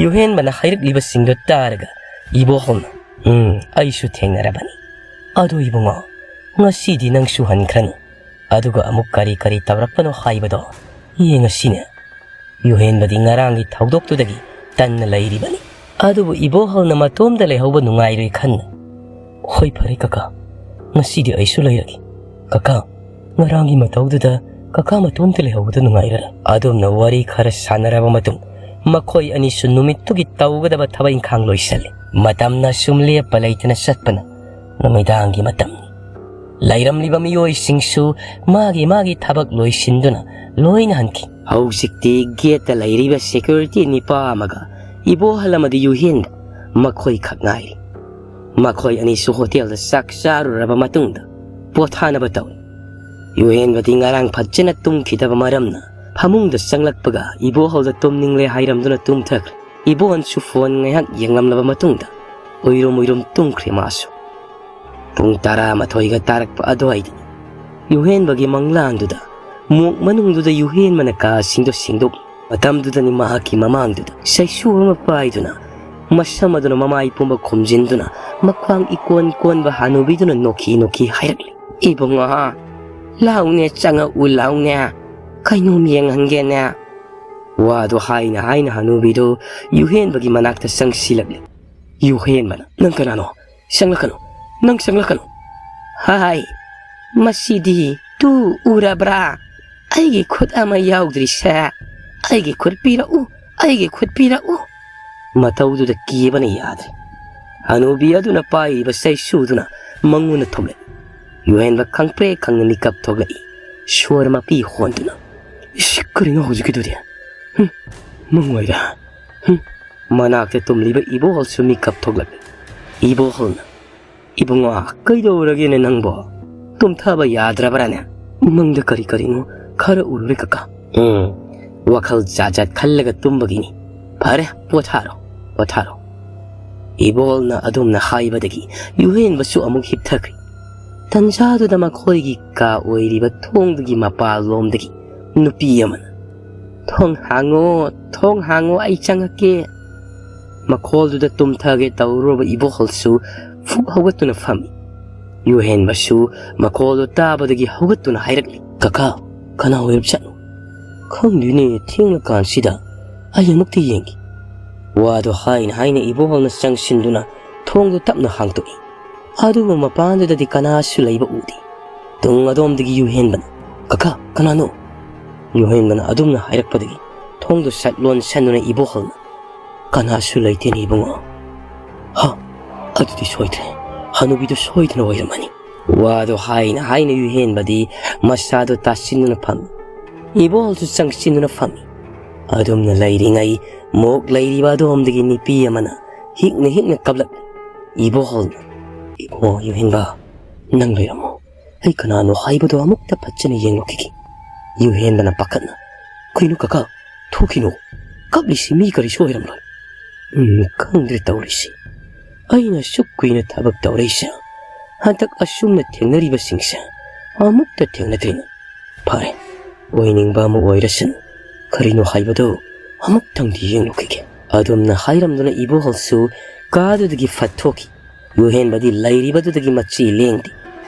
ꯌꯨꯍꯦꯟꯕꯅ ꯍꯥꯏꯔꯛꯂꯤꯕꯁꯤꯡꯗꯣ ꯇꯥꯔꯒ ꯏꯕꯣꯍꯜꯅ, "ꯎꯝ, ꯑꯩꯁꯨ ꯊꯦꯡꯅꯔꯕꯅꯤ꯫ ꯑꯗꯣ ꯏꯕꯨꯡꯉꯣ, ꯉꯁꯤꯗꯤ ꯅꯪꯁꯨ ꯍꯟꯈ꯭ꯔꯅꯨ꯫ ꯑꯗꯨꯒ ꯑꯃꯨꯛ ꯀꯔꯤ ꯀꯔꯤ ꯇꯧꯔꯛꯄꯅꯣ ꯍꯥꯏꯕꯗꯣ ꯌꯦꯡꯉꯁꯤꯅꯦ꯫ ꯌꯨꯍꯦꯟꯕꯗꯤ ꯉꯔꯥꯡꯒꯤ ꯊꯧꯗꯣꯛꯇꯨꯗꯒꯤ ꯇꯟꯅ ꯂꯩꯔꯤꯕꯅꯤ꯫ ꯑꯗꯨꯕꯨ ꯏꯕꯣꯍꯜꯅ ꯃꯇꯣꯝꯗ ꯂꯩꯍꯧꯕ ꯅꯨꯡꯉꯥꯏꯔꯣꯏ ꯈꯟꯅ, "ꯍꯣꯏ, ꯐꯔꯦ ꯀꯀꯥ, ꯉꯁꯤꯗꯤ ꯑꯩꯁꯨ ꯂꯩꯔꯒꯦ꯫ ꯀꯀꯥ, ꯉꯔꯥꯡꯒꯤ ꯃꯇꯧꯗꯨꯗ ꯀꯀꯥ ꯃꯇꯣꯝꯇ ꯂꯩꯍꯧꯕꯗ ꯅꯨꯡꯉꯥꯏꯔꯔꯣꯏ꯫" ꯑꯗꯨꯝꯅ ꯋꯥꯔꯤ ꯈꯔ ꯁꯥꯟꯅꯔꯕ ꯃꯇꯨꯡ, ꯃꯈꯣꯏ ꯑꯅꯤꯁꯨ ꯅꯨꯃꯤꯠꯇꯨꯒꯤ ꯇꯧꯒꯗꯕ ꯊꯕꯛ ꯏꯪꯈꯥꯡ ꯂꯣꯏꯁꯤꯜꯂꯤ꯫ ꯃꯇꯝꯅ ꯁꯨꯝ ꯂꯦꯞꯄ ꯂꯩꯇꯅ ꯆꯠꯄꯅ ꯅꯨꯃꯤꯗꯥꯡꯒꯤ ꯃꯇꯝꯅꯤ꯫ ꯂꯩꯔꯝꯂꯤꯕ ꯃꯤꯑꯣꯏꯁꯤꯡꯁꯨ ꯃꯥꯒꯤ ꯃꯥꯒꯤ ꯊꯕꯛ ꯂꯣꯏꯁꯤꯟꯗꯨꯅ ꯂꯣꯏꯅ ꯍꯟꯈꯤ꯫ ꯍꯧꯖꯤꯛꯇꯤ ꯒꯦꯠꯇ ꯂꯩꯔꯤꯕ ꯁꯦꯀ꯭ꯌꯨꯔꯤꯇꯤ ꯅꯤꯄꯥ ꯑꯃꯒ ꯏꯕꯣꯍꯜ ꯑꯃꯗꯤ ꯌꯨꯍꯦꯟꯕ ꯃꯈꯣꯏ ꯈꯛ ꯉꯥꯏꯔꯤ꯫ ꯃꯈꯣꯏ ꯑꯅꯤꯁꯨ ꯍꯣꯇꯦꯜꯗ ꯆꯥꯛ ꯆꯥꯔꯨꯔꯕ ꯃꯇꯨꯡꯗ ꯄꯣꯊꯥꯅꯕ ꯇꯧꯏ꯫ ꯌꯨꯍꯦꯟꯕꯗꯤ ꯉꯔꯥꯡ ꯐꯖꯅ ꯇꯨꯝꯈꯤꯗꯕ ꯃꯔꯝꯅ ꯐꯃꯨꯡꯗ ꯆꯪꯂꯛꯄꯒ ꯏꯕꯣꯍꯜꯗ ꯇꯨꯝꯅꯤꯡꯂꯦ ꯍꯥꯏꯔꯝꯗꯨꯅ ꯇꯨꯝꯊꯈ꯭ꯔꯦ꯫ ꯏꯕꯣꯍꯜꯁꯨ ꯐꯣꯟ ꯉꯥꯏꯍꯥꯛ ꯌꯦꯡꯂꯝꯂꯕ ꯃꯇꯨꯡꯗ ꯎꯏꯔꯨꯝ ꯎꯏꯔꯨꯝ ꯇꯨꯝꯈ꯭ꯔꯦ ꯃꯥꯁꯨ꯫ ꯄꯨꯡ ꯇꯔꯥꯃꯥꯊꯣꯏꯒ ꯇꯥꯔꯛꯄ ꯑꯗꯨꯋꯥꯏꯗ ꯌꯨꯍꯦꯟꯕꯒꯤ ꯃꯪꯂꯥꯟꯗꯨꯗ ꯃꯣꯛ ꯃꯅꯨꯡꯗꯨꯗ ꯌꯨꯍꯦꯟꯕꯅ ꯀꯥꯁꯤꯡꯗꯣ ꯁꯦꯡꯗꯣꯛ ꯃꯇꯝꯗꯨꯗꯅꯤ ꯃꯍꯥꯛꯀꯤ ꯃꯃꯥꯡꯗꯨꯗ ꯆꯩꯁꯨ ꯑꯃ ꯄꯥꯏꯗꯨꯅ, ꯃꯁꯝ ꯑꯗꯨꯅ ꯃꯃꯥꯏ ꯄꯨꯝꯕ ꯈꯨꯝꯖꯤꯟꯗꯨꯅ, ꯃꯈ꯭ꯋꯥꯡ ꯏꯀꯣꯟ ꯀꯣꯟꯕ ꯍꯅꯨꯕꯤꯗꯨꯅ ꯅꯣꯛꯈꯤ ꯅꯣꯛꯈꯤ ꯍꯥꯏꯔꯛꯂꯤ, "ꯏꯕꯨꯡꯉꯣ, ꯂꯥꯎꯅꯦ, ꯆꯪꯉꯛꯎ ꯂꯥꯎꯅꯦ, ꯀꯩꯅꯣꯝ ꯌꯦꯡꯍꯟꯒꯦꯅꯦ꯫" ꯋꯥꯗꯨ ꯍꯥꯏꯅ ꯍꯥꯏꯅ ꯍꯅꯨꯕꯤꯗꯨ ꯌꯨꯍꯦꯟꯕꯒꯤ ꯃꯅꯥꯛꯇ ꯆꯪꯁꯤꯜꯂꯛꯂꯤ꯫ ꯌꯨꯍꯦꯟꯕꯅ, "ꯅꯪ ꯀꯅꯥꯅꯣ? ꯆꯪꯂꯛꯀꯅꯨ, ꯅꯪ ꯆꯪꯂꯛꯀꯅꯨ꯫" "ꯍꯥꯏ, ꯃꯁꯤꯗꯤ ꯇꯨ ꯎꯔꯕ꯭ꯔꯥ? ꯑꯩꯒꯤ ꯈꯨꯠ ꯑꯃ ꯌꯥꯎꯗ꯭ꯔꯤꯁꯦ꯫ ꯑꯩꯒꯤ ꯈꯨꯠ ꯄꯤꯔꯛꯎ, ꯑꯩꯒꯤ ꯈꯨꯠ ꯄꯤꯔꯛꯎ꯫" ꯃꯇꯧꯗꯨꯗ ꯀꯤꯕꯅ ꯌꯥꯗ꯭ꯔꯦ꯫ ꯍꯅꯨꯕꯤ ꯑꯗꯨꯅ ꯄꯥꯏꯔꯤꯕ ꯆꯩꯁꯨꯗꯨꯅ ꯃꯉꯣꯟꯗ ꯊꯣꯝꯂꯛꯏ꯫ ꯌꯨꯍꯦꯟꯕ ꯈꯪꯄ꯭ꯔꯦꯛ ꯈꯪꯅ ꯃꯤꯀꯞ ꯊꯣꯛꯂꯛꯏ, ꯁꯣꯔ ꯃꯄꯤ ꯍꯣꯟꯗꯨꯅ꯫ "ꯏꯁ, ꯀꯔꯤꯅꯣ ꯍꯧꯖꯤꯛꯀꯤꯗꯨꯗꯤ? ꯍꯨꯝ, ꯃꯪ ꯑꯣꯏꯔꯦ꯫ ꯍꯨꯝ꯫" ꯃꯅꯥꯛꯇ ꯇꯨꯝꯂꯤꯕ ꯏꯕꯣꯍꯜꯁꯨ ꯃꯤꯀꯞ ꯊꯣꯛꯂꯛꯂꯤ꯫ ꯏꯕꯣꯍꯜꯅ, "ꯏꯕꯨꯡꯉꯣ, ꯀꯩꯗꯧꯔꯒꯦꯅꯦ ꯅꯪꯕꯣ? ꯇꯨꯝꯊꯕ ꯌꯥꯗ꯭ꯔꯕ꯭ꯔꯥꯅꯦ? ꯃꯪꯗ ꯀꯔꯤ ꯀꯔꯤꯅꯣ ꯈꯔ ꯎꯔꯨꯔꯦ ꯀꯀꯥ꯫" "ꯎꯝ, ꯋꯥꯈꯜ ꯖꯥꯠ ꯖꯥꯠ ꯈꯜꯂꯒ ꯇꯨꯝꯕꯒꯤꯅꯤ꯫ ꯐꯔꯦ, ꯄꯣꯊꯥꯔꯣ, ꯄꯣꯊꯥꯔꯣ꯫" ꯏꯕꯣꯍꯜꯅ ꯑꯗꯨꯝꯅ ꯍꯥꯏꯕꯗꯒꯤ ꯌꯨꯍꯦꯟꯕꯁꯨ ꯑꯃꯨꯛ ꯍꯤꯞꯊꯈ꯭ꯔꯦ꯫ ꯇꯟꯖꯥꯗꯨꯗ ꯃꯈꯣꯏꯒꯤ ꯀꯥ ꯑꯣꯏꯔꯤꯕ ꯊꯣꯡꯗꯨꯒꯤ ꯃꯄꯥꯟꯂꯣꯝꯗꯒꯤ ꯅꯨꯄꯤ ꯑꯃꯅ, "ꯊꯣꯡ ꯍꯥꯡꯉꯣ, ꯊꯣꯡ ꯍꯥꯡꯉꯣ, ꯑꯩ ꯆꯪꯉꯛꯀꯦ꯫" ꯃꯈꯣꯜꯗꯨꯗ ꯇꯨꯝꯊꯒꯦ ꯇꯧꯔꯨꯔꯕ ꯏꯕꯣꯍꯜꯁꯨ ꯐꯨꯛ ꯍꯧꯒꯠꯇꯨꯅ ꯐꯝꯃꯤ꯫ ꯌꯨꯍꯦꯟꯕꯁꯨ ꯃꯈꯣꯜꯗꯨ ꯇꯥꯕꯗꯒꯤ ꯍꯧꯒꯠꯇꯨꯅ ꯍꯥꯏꯔꯛꯂꯤ, "ꯀꯀꯥ, ꯀꯅꯥ ꯑꯣꯏꯔꯕꯖꯥꯠꯅꯣ? ꯈꯪꯗꯦꯅꯦ, ꯊꯦꯡꯂꯀꯥꯟꯁꯤꯗ꯫ ꯑꯩ ꯑꯃꯨꯛꯇ ꯌꯦꯡꯒꯦ꯫" ꯋꯥꯗꯨ ꯍꯥꯏꯅ ꯍꯥꯏꯅ ꯏꯕꯣꯍꯜꯅ ꯆꯪꯁꯤꯟꯗꯨꯅ ꯊꯣꯡꯗꯨ ꯇꯞꯅ ꯍꯥꯡꯗꯣꯛꯏ꯫ ꯑꯗꯨꯕꯨ ꯃꯄꯥꯟꯗꯨꯗꯗꯤ ꯀꯅꯥꯁꯨ ꯂꯩꯕ ꯎꯗꯦ꯫ ꯇꯨꯡ ꯑꯗꯣꯝꯗꯒꯤ ꯌꯨꯍꯦꯟꯕꯅ, "ꯀꯀꯥ, ꯀꯅꯥꯅꯣ?" ꯌꯨꯍꯦꯟꯕꯅ ꯑꯗꯨꯝꯅ ꯍꯥꯏꯔꯛꯄꯗꯒꯤ ꯊꯣꯡꯗꯨ ꯁꯠ ꯂꯣꯟꯁꯟꯗꯨꯅ ꯏꯕꯣꯍꯜꯅ, "ꯀꯅꯥꯁꯨ ꯂꯩꯇꯦꯅꯦ ꯏꯕꯨꯡꯉꯣ꯫ ꯍꯥ, ꯑꯗꯨꯗꯤ ꯁꯣꯏꯗ꯭ꯔꯦ꯫ ꯍꯅꯨꯕꯤꯗꯨ ꯁꯣꯏꯗꯅ ꯑꯣꯏꯔꯝꯃꯅꯤ꯫" ꯋꯥꯗꯨ ꯍꯥꯏꯅ ꯍꯥꯏꯅ ꯌꯨꯍꯦꯟꯕꯗꯤ ꯃꯁꯥꯗꯨ ꯇꯥꯁꯤꯟꯗꯨꯅ ꯐꯝꯃꯤ꯫ ꯏꯕꯣꯍꯜꯁꯨ ꯆꯪꯁꯤꯟꯗꯨꯅ ꯐꯝꯃꯤ꯫ ꯑꯗꯨꯝꯅ ꯂꯩꯔꯤꯉꯩ ꯃꯣꯛ ꯂꯩꯔꯤꯕ ꯑꯗꯣꯝꯗꯒꯤ ꯅꯨꯄꯤ ꯑꯃꯅ ꯍꯤꯛꯅ ꯍꯤꯛꯅ ꯀꯞꯂꯛꯂꯤ꯫ ꯏꯕꯣꯍꯜꯅ, "ꯏꯕꯨꯡꯉꯣ ꯌꯨꯍꯦꯟꯕ, ꯅꯪ ꯂꯩꯔꯝꯃꯣ꯫ ꯑꯩ ꯀꯅꯥꯅꯣ ꯍꯥꯏꯕꯗꯨ ꯑꯃꯨꯛꯇ ꯐꯖꯅ ꯌꯦꯡꯂꯨꯈꯤꯒꯦ꯫" ꯌꯨꯍꯦꯟꯕꯅ ꯄꯥꯈꯠꯅ, "ꯀꯩꯅꯣ ꯀꯀꯥ, ꯊꯣꯛꯈꯤꯅꯣ꯫ ꯀꯞꯂꯤꯁꯤ ꯃꯤ ꯀꯔꯤꯁꯨ ꯑꯣꯏꯔꯝꯂꯣꯏ꯫ ꯎꯝ, ꯈꯪꯗ꯭ꯔꯦ ꯇꯧꯔꯤꯁꯤ꯫ ꯑꯩꯅ ꯑꯁꯨꯛ ꯀꯨꯏꯅ ꯊꯕꯛ ꯇꯧꯔꯛꯏꯁꯦ, ꯍꯟꯗꯛ ꯑꯁꯨꯝꯅ ꯊꯦꯡꯅꯔꯤꯕꯁꯤꯡꯁꯦ ꯑꯃꯨꯛꯇ ꯊꯦꯡꯅꯗ꯭ꯔꯤꯅꯤ꯫ ꯐꯔꯦ, ꯑꯣꯏꯅꯤꯡꯕ ꯑꯃ ꯑꯣꯏꯔꯁꯅꯨ꯫ ꯀꯔꯤꯅꯣ ꯍꯥꯏꯕꯗꯨ ꯑꯃꯨꯛꯇꯪꯗꯤ ꯌꯦꯡꯂꯨꯈꯤꯒꯦ꯫" ꯑꯗꯨꯝꯅ ꯍꯥꯏꯔꯝꯗꯨꯅ ꯏꯕꯣꯍꯜꯁꯨ ꯀꯥꯗꯨꯗꯒꯤ ꯐꯠ ꯊꯣꯛꯈꯤ꯫ ꯌꯨꯍꯦꯟꯕꯗꯤ ꯂꯩꯔꯤꯕꯗꯨꯗꯒꯤ ꯃꯆꯤ ꯂꯦꯡꯗꯦ꯫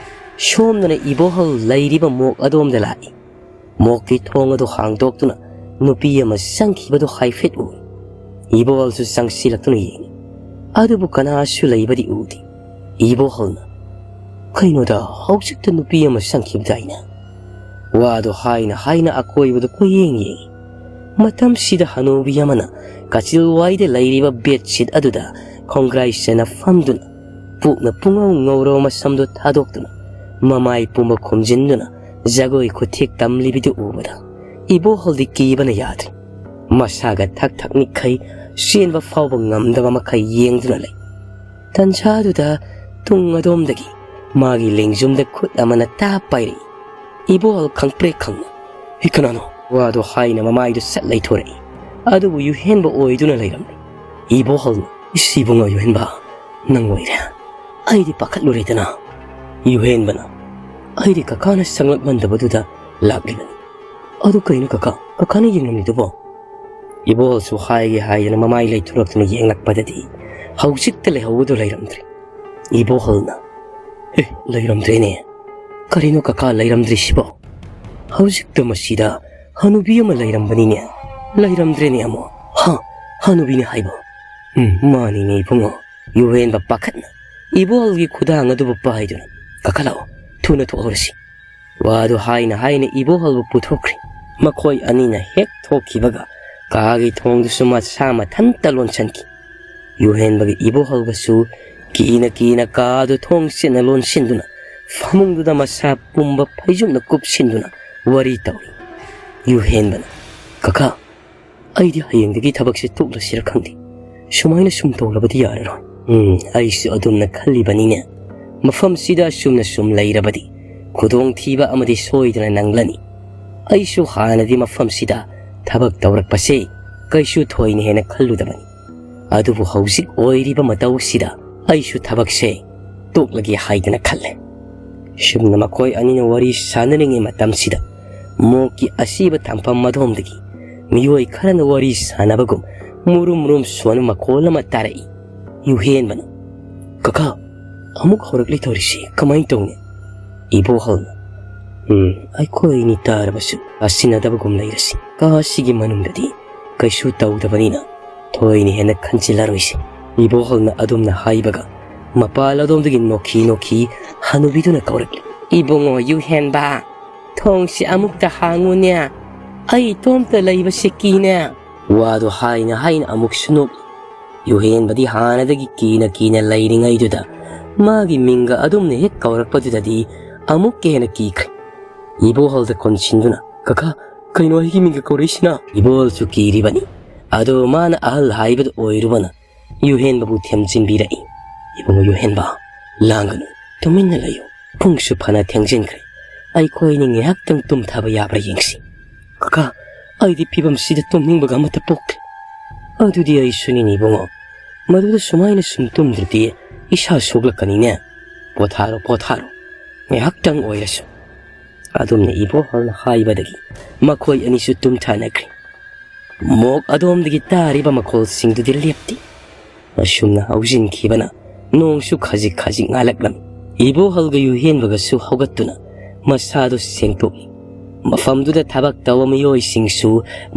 ꯁꯣꯝꯗꯅ ꯏꯕꯣꯍꯜ ꯂꯩꯔꯤꯕ ꯃꯣꯛ ꯑꯗꯣꯝꯗ ꯂꯥꯛꯏ꯫ ꯃꯣꯛꯀꯤ ꯊꯣꯡ ꯑꯗꯨ ꯍꯥꯡꯗꯣꯛꯇꯨꯅ ꯅꯨꯄꯤ ꯑꯃ ꯆꯪꯈꯤꯕꯗꯨ ꯍꯥꯏꯐꯦꯠ ꯎꯏ꯫ ꯏꯕꯣꯍꯜꯁꯨ ꯆꯪꯁꯤꯜꯂꯛꯇꯨꯅ ꯌꯦꯡꯏ꯫ ꯑꯗꯨꯕꯨ ꯀꯅꯥꯁꯨ ꯂꯩꯕꯗꯤ ꯎꯗꯦ꯫ ꯏꯕꯣꯍꯜꯅ, "ꯀꯩꯅꯣꯗ, ꯍꯧꯖꯤꯛꯇ ꯅꯨꯄꯤ ꯑꯃ ꯆꯪꯈꯤꯕꯗꯥꯏꯅꯦ?" ꯋꯥꯗꯨ ꯍꯥꯏꯅ ꯍꯥꯏꯅ ꯑꯀꯣꯏꯕꯗꯨ ꯀꯣꯏꯌꯦꯡ ꯌꯦꯡꯏ꯫ ꯃꯇꯝꯁꯤꯗ ꯍꯅꯨꯕꯤ ꯑꯃꯅ ꯀꯥꯆꯤꯜꯋꯥꯏꯗ ꯂꯩꯔꯤꯕ ꯕꯦꯗꯁꯤꯠ ꯑꯗꯨꯗ ꯈꯣꯡꯒ꯭ꯔꯥꯏ ꯆꯟꯅ ꯐꯝꯗꯨꯅ, ꯄꯨꯛꯅ ꯄꯨꯡꯉꯧ ꯉꯧꯔꯕ ꯃꯁꯝꯗꯨ ꯊꯥꯗꯣꯛꯇꯨꯅ, ꯃꯃꯥꯏ ꯄꯨꯝꯕ ꯈꯨꯝꯖꯤꯟꯗꯨꯅ ꯖꯒꯣꯏ ꯈꯨꯊꯦꯛ ꯇꯝꯂꯤꯕꯗꯨ ꯎꯕꯗ ꯏꯕꯣꯍꯜꯗꯤ ꯀꯤꯕꯅ ꯌꯥꯗ꯭ꯔꯦ꯫ ꯃꯁꯥꯒ ꯊꯛ ꯊꯛ ꯅꯤꯛꯈꯩ, ꯆꯦꯟꯕ ꯐꯥꯎꯕ ꯉꯝꯗꯕ ꯃꯈꯩ ꯌꯦꯡꯗꯨꯅ ꯂꯩ꯫ ꯇꯟꯖꯥꯗꯨꯗ ꯇꯨꯡ ꯑꯗꯣꯝꯗꯒꯤ ꯃꯥꯒꯤ ꯂꯦꯡꯖꯨꯝꯗ ꯈꯨꯠ ꯑꯃꯅ ꯇꯥꯞ ꯄꯥꯏꯔꯛꯏ꯫ ꯏꯕꯣꯍꯜ ꯈꯪꯄ꯭ꯔꯦꯛ ꯈꯪꯅ, "ꯍꯤ, ꯀꯅꯥꯅꯣ?" ꯋꯥꯗꯣ ꯍꯥꯏꯅ ꯃꯃꯥꯏꯗꯨ ꯁꯠ ꯂꯩꯊꯣꯔꯛꯏ꯫ ꯑꯗꯨꯕꯨ ꯌꯨꯍꯦꯟꯕ ꯑꯣꯏꯗꯨꯅ ꯂꯩꯔꯝꯂꯦ꯫ ꯏꯕꯣꯍꯜꯅ, "ꯏꯁ, ꯏꯕꯨꯡꯉꯣ ꯌꯨꯍꯦꯟꯕ, ꯅꯪ ꯑꯣꯏꯔꯦ꯫ ꯑꯩꯗꯤ ꯄꯥꯈꯠꯂꯨꯔꯦꯗꯅ꯫" ꯌꯨꯍꯦꯟꯕꯅ, "ꯑꯩꯗꯤ ꯀꯀꯥꯅ ꯆꯪꯂꯛꯃꯟꯗꯕꯗꯨꯗ ꯂꯥꯛꯂꯤꯕꯅꯤ꯫ ꯑꯗꯨ ꯀꯩꯅꯣ ꯀꯀꯥ, ꯀꯀꯥꯅ ꯌꯦꯡꯂꯝꯂꯤꯗꯨꯕꯣ?" ꯏꯕꯣꯍꯜꯁꯨ ꯍꯥꯏꯒꯦ ꯍꯥꯏꯗꯅ ꯃꯃꯥꯏ ꯂꯩꯊꯣꯔꯛꯇꯨꯅ ꯌꯦꯡꯂꯛꯄꯗꯗꯤ ꯍꯧꯖꯤꯛꯇ ꯂꯩꯍꯧꯕꯗꯨ ꯂꯩꯔꯝꯗ꯭ꯔꯦ꯫ ꯏꯕꯣꯍꯜꯅ, ꯑꯦ, ꯂꯩꯔꯝꯗ꯭ꯔꯦꯅꯦ꯫ ꯀꯔꯤꯅꯣ ꯀꯀꯥ ꯂꯩꯔꯝꯗ꯭ꯔꯤꯁꯤꯕꯣ? ꯍꯧꯖꯤꯛꯇ ꯃꯁꯤꯗ ꯍꯅꯨꯕꯤ ꯑꯃ ꯂꯩꯔꯝꯕꯅꯤꯅꯦ꯫ ꯂꯩꯔꯝꯗ꯭ꯔꯦꯅꯦ ꯑꯃꯨꯛ꯫ ꯍꯥ? ꯍꯅꯨꯕꯤꯅꯦ ꯍꯥꯏꯕ? ꯎꯝ, ꯃꯥꯅꯤꯅꯦ ꯏꯕꯨꯡꯉꯣ꯫ ꯌꯨꯍꯦꯟꯕ ꯄꯥꯈꯠꯅ ꯏꯕꯣꯍꯜꯒꯤ ꯈꯨꯗꯥꯡ ꯑꯗꯨꯕꯨ ꯄꯥꯏꯗꯨꯅ, "ꯀꯀꯥ ꯂꯥꯛꯑꯣ, ꯊꯨꯅ ꯊꯣꯛꯍꯧꯔꯁꯤ"꯫ ꯋꯥꯗꯨ ꯍꯥꯏꯅ ꯍꯥꯏꯅ ꯏꯕꯣꯍꯜꯕꯨ ꯄꯨꯊꯣꯛꯈ꯭ꯔꯦ꯫ ꯃꯈꯣꯏ ꯑꯅꯤꯅ ꯍꯦꯛ ꯊꯣꯛꯈꯤꯕꯒ ꯀꯥꯒꯤ ꯊꯣꯡꯗꯨꯁꯨ ꯃꯁꯥ ꯃꯊꯟꯇ ꯂꯣꯟꯁꯤꯟꯈꯤ꯫ ꯌꯨꯍꯦꯟꯕꯒ ꯏꯕꯣꯍꯜꯒꯁꯨ ꯀꯤꯅ ꯀꯤꯅ ꯀꯥꯗꯨ ꯊꯣꯡꯁꯤꯟꯅ ꯂꯣꯟꯁꯤꯟꯗꯨꯅ ꯐꯃꯨꯡꯗꯨꯗ ꯃꯁꯥ ꯄꯨꯝꯕ ꯐꯩꯖꯨꯞꯅ ꯀꯨꯞꯁꯤꯟꯗꯨꯅ ꯋꯥꯔꯤ ꯇꯧꯔꯤ꯫ ꯌꯨꯍꯦꯟꯕꯅ, "ꯀꯀꯥ, ꯑꯩꯗꯤ ꯍꯌꯦꯡꯗꯒꯤ ꯊꯕꯛꯁꯦ ꯇꯣꯛꯂꯁꯤꯔ ꯈꯪꯗꯦ꯫ ꯁꯨꯃꯥꯏꯅ ꯁꯨꯝ ꯇꯧꯔꯕꯗꯤ ꯌꯥꯔꯔꯣꯏ꯫ ꯎꯝ, ꯑꯩꯁꯨ ꯑꯗꯨꯝꯅ ꯈꯜꯂꯤꯕꯅꯤꯅꯦ꯫ ꯃꯐꯝꯁꯤꯗ ꯑꯁꯨꯝꯅ ꯁꯨꯝ ꯂꯩꯔꯕꯗꯤ ꯈꯨꯗꯣꯡꯊꯤꯕ ꯑꯃꯗꯤ ꯁꯣꯏꯗꯅ ꯅꯪꯂꯅꯤ꯫ ꯑꯩꯁꯨ ꯍꯥꯟꯅꯗꯤ ꯃꯐꯝꯁꯤꯗ ꯊꯕꯛ ꯇꯧꯔꯛꯄꯁꯦ ꯀꯩꯁꯨ ꯊꯣꯏꯅ ꯍꯦꯟꯅ ꯈꯜꯂꯨꯗꯕꯅꯤ꯫ ꯑꯗꯨꯕꯨ ꯍꯧꯖꯤꯛ ꯑꯣꯏꯔꯤꯕ ꯃꯇꯧ ꯑꯁꯤꯗ ꯑꯩꯁꯨ ꯊꯕꯛꯁꯦ ꯇꯣꯛꯂꯒꯦ ꯍꯥꯏꯗꯅ ꯈꯜꯂꯦ"꯫ ꯁꯨꯝꯅ ꯃꯈꯣꯏ ꯑꯅꯤꯅ ꯋꯥꯔꯤ ꯁꯥꯟꯅꯔꯤꯉꯩ ꯃꯇꯝꯁꯤꯗ ꯃꯣꯛꯀꯤ ꯑꯁꯤꯕ ꯊꯝꯐꯝ ꯑꯗꯣꯝꯗꯒꯤ ꯃꯤꯑꯣꯏ ꯈꯔꯅ ꯋꯥꯔꯤ ꯁꯥꯟꯅꯕꯒꯨꯝ ꯃꯨꯔꯨꯝ ꯃꯨꯔꯨꯝ ꯁꯣꯟꯕ ꯃꯈꯣꯜ ꯑꯃ ꯇꯥꯔꯛꯏ꯫ ꯌꯨꯍꯦꯟꯕꯅ, "ꯀꯀꯥ, ꯑꯃꯨꯛ ꯍꯧꯔꯛꯂꯤ ꯇꯧꯔꯤꯁꯤ, ꯀꯃꯥꯏꯅ ꯇꯧꯅꯤ?" ꯏꯕꯣꯍꯜꯅ, "ꯎꯝ, ꯑꯩꯈꯣꯏ ꯑꯅꯤ ꯇꯥꯔꯕꯁꯨ ꯇꯥꯁꯤꯟꯅꯗꯕꯒꯨꯝ ꯂꯩꯔꯁꯤ꯫ ꯀꯥ ꯑꯁꯤꯒꯤ ꯃꯅꯨꯡꯗꯗꯤ ꯀꯩꯁꯨ ꯇꯧꯗꯕꯅꯤꯅ ꯊꯣꯏꯅ ꯍꯦꯟꯅ ꯈꯟꯖꯤꯜꯂꯔꯣꯏꯁꯤ"꯫ ꯏꯕꯣꯍꯜꯅ ꯑꯗꯨꯝꯅ ꯍꯥꯏꯕꯒ ꯃꯄꯥꯜ ꯑꯗꯣꯝꯗꯒꯤ ꯅꯣꯛꯈꯤ ꯅꯣꯛꯈꯤ ꯍꯅꯨꯕꯤꯗꯨꯅ ꯀꯧꯔꯛꯂꯤ, "ꯏꯕꯨꯡꯉꯣ ꯌꯨꯍꯦꯟꯕ, ꯊꯣꯡꯁꯤ ꯑꯃꯨꯛꯇ ꯍꯥꯡꯉꯨꯅꯦ, ꯑꯩ ꯏꯇꯣꯝꯇ ꯂꯩꯕꯁꯤ ꯀꯤꯅꯦ"꯫ ꯋꯥꯗꯨ ꯍꯥꯏꯅ ꯍꯥꯏꯅ ꯑꯃꯨꯛꯁꯨ ꯅꯣꯛꯂꯤ꯫ ꯌꯨꯍꯦꯟꯕꯗꯤ ꯍꯥꯟꯅꯗꯒꯤ ꯀꯤꯅ ꯀꯤꯅ ꯂꯩꯔꯤꯉꯩꯗꯨꯗ ꯃꯥꯒꯤ ꯃꯤꯡꯒ ꯑꯗꯨꯝꯅ ꯍꯦꯛ ꯀꯧꯔꯛꯄꯗꯨꯗꯗꯤ ꯑꯃꯨꯛꯀ ꯍꯦꯟꯅ ꯀꯤꯈ꯭ꯔꯦ꯫ ꯏꯕꯣꯍꯜꯗ ꯀꯣꯟꯁꯤꯟꯗꯨꯅ, "ꯀꯀꯥ, ꯀꯩꯅꯣ ꯑꯩꯒꯤ ꯃꯤꯡꯒ ꯀꯧꯔꯛꯏꯁꯤꯅ?" ꯏꯕꯣꯍꯜꯁꯨ ꯀꯤꯔꯤꯕꯅꯤ꯫ ꯑꯗꯨ ꯃꯥꯅ ꯑꯍꯜ ꯍꯥꯏꯕꯗꯨ ꯑꯣꯏꯔꯨꯕꯅ ꯌꯨꯍꯦꯟꯕꯕꯨ ꯊꯦꯝꯖꯤꯟꯕꯤꯔꯛꯏ꯫ "ꯏꯕꯨꯡꯉꯣ ꯌꯨꯍꯦꯟꯕ, ꯂꯥꯡꯒꯅꯨ, ꯇꯨꯃꯤꯟꯅ ꯂꯩꯌꯨ꯫ ꯄꯨꯡꯁꯨ ꯐꯅ ꯊꯦꯡꯖꯤꯟꯈ꯭ꯔꯦ꯫ ꯑꯩꯈꯣꯏꯅꯤ ꯉꯥꯏꯍꯥꯛꯇꯪ ꯇꯨꯝꯊꯕ ꯌꯥꯕ꯭ꯔꯥ ꯌꯦꯡꯁꯤ"꯫ "ꯀꯀꯥ, ꯑꯩꯗꯤ ꯐꯤꯕꯝꯁꯤꯗ ꯇꯨꯝꯅꯤꯡꯕꯒ ꯑꯃꯠꯇ ꯄꯣꯛꯇ꯭ꯔꯦ"꯫ "ꯑꯗꯨꯗꯤ ꯑꯩꯁꯨꯅꯤꯅꯦ ꯏꯕꯨꯡꯉꯣ꯫ ꯃꯗꯨꯗ ꯁꯨꯃꯥꯏꯅ ꯁꯨꯝ ꯇꯨꯝꯗ꯭ꯔꯗꯤ ꯏꯁꯥ ꯁꯣꯛꯂꯛꯀꯅꯤꯅꯦ꯫ ꯄꯣꯊꯥꯔꯣ, ꯄꯣꯊꯥꯔꯣ꯫ ꯉꯥꯏꯍꯥꯛꯇꯪ ꯑꯣꯏꯔꯁꯨ"꯫ ꯑꯗꯨꯝꯅ ꯏꯕꯣꯍꯜꯅ ꯍꯥꯏꯕꯗꯒꯤ ꯃꯈꯣꯏ ꯑꯅꯤꯁꯨ ꯇꯨꯝꯊꯅꯈ꯭ꯔꯦ꯫ ꯃꯣꯛ ꯑꯗꯣꯝꯗꯒꯤ ꯇꯥꯔꯤꯕ ꯃꯈꯣꯜꯁꯤꯡꯗꯨꯗꯤ ꯂꯦꯞꯇꯦ꯫ ꯑꯁꯨꯝꯅ ꯍꯧꯖꯤꯟꯈꯤꯕꯅ ꯅꯣꯡꯁꯨ ꯈꯖꯤꯛ ꯈꯖꯤꯛ ꯉꯥꯜꯂꯛꯂꯝꯃꯤ꯫ ꯏꯕꯣꯍꯜꯒ ꯌꯨꯍꯦꯟꯕꯒꯁꯨ ꯍꯧꯒꯠꯇꯨꯅ ꯃꯁꯥꯗꯨ ꯁꯦꯡꯗꯣꯛꯂꯤ꯫ ꯃꯐꯝꯗꯨꯗ ꯊꯕꯛ ꯇꯧꯕ ꯃꯤꯑꯣꯏꯁꯤꯡꯁꯨ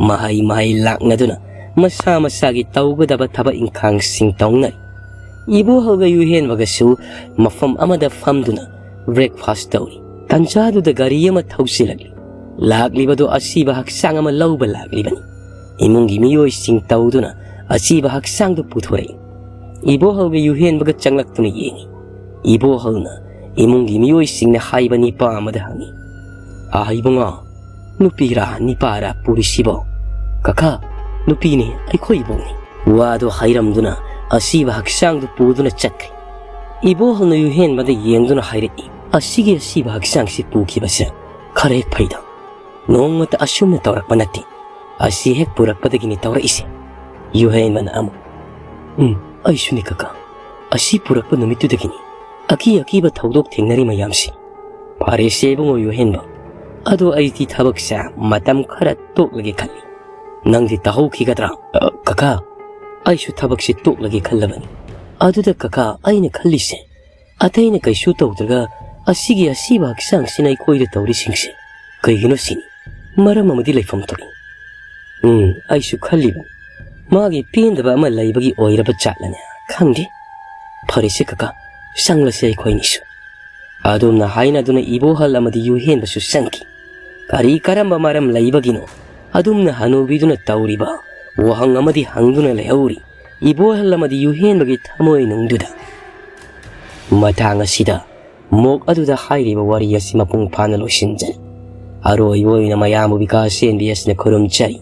ꯃꯍꯩ ꯃꯍꯩ ꯂꯥꯛꯅꯗꯨꯅ ꯃꯁꯥ ꯃꯁꯥꯒꯤ ꯇꯧꯒꯗꯕ ꯊꯕꯛ ꯏꯪꯈꯥꯡꯁꯤꯡ ꯇꯧꯅꯔꯤ꯫ ꯏꯕꯣꯍꯜꯒ ꯌꯨꯍꯦꯟꯕꯒꯁꯨ ꯃꯐꯝ ꯑꯃꯗ ꯐꯝꯗꯨꯅ breakfast ꯇꯧꯔꯤ꯫ ꯇꯟꯖꯥꯗꯨꯗ ꯒꯥꯔꯤ ꯑꯃ ꯊꯧꯖꯤꯜꯂꯛꯂꯤ꯫ ꯂꯥꯛꯂꯤꯕꯗꯨ ꯑꯁꯤꯕ ꯍꯛꯆꯥꯡ ꯑꯃ ꯂꯧꯕ ꯂꯥꯛꯂꯤꯕꯅꯤ꯫ ꯏꯃꯨꯡꯒꯤ ꯃꯤꯑꯣꯏꯁꯤꯡ ꯇꯧꯗꯨꯅ ꯑꯁꯤꯕ ꯍꯛꯆꯥꯡꯗꯨ ꯄꯨꯊꯣꯔꯛꯏ꯫ ꯏꯕꯣꯍꯜꯒ ꯌꯨꯍꯦꯟꯕꯒ ꯆꯪꯂꯛꯇꯨꯅ ꯌꯦꯡꯏ꯫ ꯏꯕꯣꯍꯜꯅ ꯏꯃꯨꯡꯒꯤ ꯃꯤꯑꯣꯏꯁꯤꯡꯅ ꯍꯥꯏꯕ ꯅꯤꯄꯥ ꯑꯃꯗ ꯍꯪꯏ, "ꯑꯥ ꯏꯕꯨꯡꯉꯣ, ꯅꯨꯄꯤꯔꯥ ꯅꯤꯄꯥꯔꯥ ꯄꯨꯔꯤꯁꯤꯕꯣ?" "ꯀꯀꯥ, ꯅꯨꯄꯤꯅꯤ, ꯑꯩꯈꯣꯏ ꯏꯕꯣꯛꯅꯤ꯫" ꯋꯥꯗꯨ ꯍꯥꯏꯔꯝꯗꯨꯅ ꯑꯁꯤꯕ ꯍꯛꯆꯥꯡꯗꯨ ꯄꯨꯗꯨꯅ ꯆꯠꯈ꯭ꯔꯦ꯫ ꯏꯕꯣꯍꯜꯅ ꯌꯨꯍꯦꯟꯕꯗ ꯌꯦꯡꯗꯨꯅ ꯍꯥꯏꯔꯛꯏ, "ꯑꯁꯤꯒꯤ ꯑꯁꯤꯕ ꯍꯛꯆꯥꯡꯁꯤ ꯄꯨꯈꯤꯕꯁꯦ ꯈꯔ ꯍꯦꯛ ꯐꯩꯗ꯫ ꯅꯣꯡꯃꯇ ꯑꯁꯨꯝꯅ ꯇꯧꯔꯛꯄ ꯅꯠꯇꯦ꯫ ꯑꯁꯤ ꯍꯦꯛ ꯄꯨꯔꯛꯄꯗꯒꯤꯅꯤ ꯇꯧꯔꯛꯏꯁꯦ꯫" ꯌꯨꯍꯦꯟꯕꯅ ꯑꯃꯨꯛ, "ꯎꯝ, ꯑꯩꯁꯨꯅꯤ ꯀꯀꯥ꯫ ꯑꯁꯤ ꯄꯨꯔꯛꯄ ꯅꯨꯃꯤꯠꯇꯨꯗꯒꯤꯅꯤ ꯑꯀꯤ ꯑꯀꯤꯕ ꯊꯧꯗꯣꯛ ꯊꯦꯡꯅꯔꯤ ꯃꯌꯥꯝꯁꯤ꯫" "ꯐꯔꯦꯁꯦ ꯏꯕꯨꯡꯉꯣ ꯌꯨꯍꯦꯟꯕ, ꯑꯗꯣ ꯑꯩꯗꯤ ꯊꯕꯛꯁꯦ ꯃꯇꯝ ꯈꯔ ꯇꯣꯛꯂꯒꯦ ꯈꯜꯂꯤ꯫ ꯅꯪꯗꯤ ꯇꯧꯍꯧꯈꯤꯒꯗ꯭ꯔꯥ?" "ꯑ, ꯀꯀꯥ, ꯑꯩꯁꯨ ꯊꯕꯛꯁꯦ ꯇꯣꯛꯂꯒꯦ ꯈꯜꯂꯕꯅꯤ꯫ ꯑꯗꯨꯗ ꯀꯀꯥ, ꯑꯩꯅ ꯈꯜꯂꯤꯁꯦ, ꯑꯇꯩꯅ ꯀꯩꯁꯨ ꯇꯧꯗ꯭ꯔꯒ ꯑꯁꯤꯒꯤ ꯑꯁꯤꯕ ꯍꯛꯆꯥꯡꯁꯤꯅ ꯑꯩꯈꯣꯏꯗ ꯇꯧꯔꯤꯁꯤꯡꯁꯦ ꯀꯩꯒꯤꯅꯣ ꯁꯤꯅꯤ꯫ ꯃꯔꯝ ꯑꯃꯗꯤ ꯂꯩꯐꯝ ꯊꯣꯛꯏ꯫" "ꯎꯝ, ꯑꯩꯁꯨ ꯈꯜꯂꯤꯕꯅꯤ꯫ ꯃꯥꯒꯤ ꯄꯦꯟꯗꯕ ꯑꯃ ꯂꯩꯕꯒꯤ ꯑꯣꯏꯔꯕ ꯖꯥꯠꯂꯅꯦ? ꯈꯪꯗꯦ꯫ ꯐꯔꯦꯁꯦ ꯀꯀꯥ, ꯆꯪꯂꯁꯦ ꯑꯩꯈꯣꯏꯅꯤꯁꯨ꯫" ꯑꯗꯨꯝꯅ ꯍꯥꯏꯅꯗꯨꯅ ꯏꯕꯣꯍꯜ ꯑꯃꯗꯤ ꯌꯨꯍꯦꯟꯕꯁꯨ ꯆꯪꯈꯤ꯫ ꯀꯔꯤ ꯀꯔꯝꯕ ꯃꯔꯝ ꯂꯩꯕꯒꯤꯅꯣ ꯑꯗꯨꯝꯅ ꯍꯅꯨꯕꯤꯗꯨꯅ ꯇꯧꯔꯤꯕ ꯋꯥꯍꯪ ꯑꯃꯗꯤ ꯍꯪꯗꯨꯅ ꯂꯩꯍꯧꯔꯤ ꯏꯕꯣꯍꯜ ꯑꯃꯗꯤ ꯌꯨꯍꯦꯟꯕꯒꯤ ꯊꯃꯣꯏꯅꯨꯡꯗꯨꯗ꯫ ꯃꯇꯥꯡ ꯑꯁꯤꯗ ꯃꯣꯛ ꯑꯗꯨꯗ ꯍꯥꯏꯔꯤꯕ ꯋꯥꯔꯤ ꯑꯁꯤ ꯃꯄꯨꯡ ꯐꯥꯅ ꯂꯣꯏꯁꯤꯟꯖꯔꯤ꯫ ꯑꯔꯣꯏꯕ ꯑꯣꯏꯅ ꯃꯌꯥꯝꯕꯨ ꯕꯤꯀꯥꯁ ꯑꯦꯟ ꯕꯤ ꯑꯦꯁꯅ ꯈꯨꯔꯨꯝꯖꯔꯤ꯫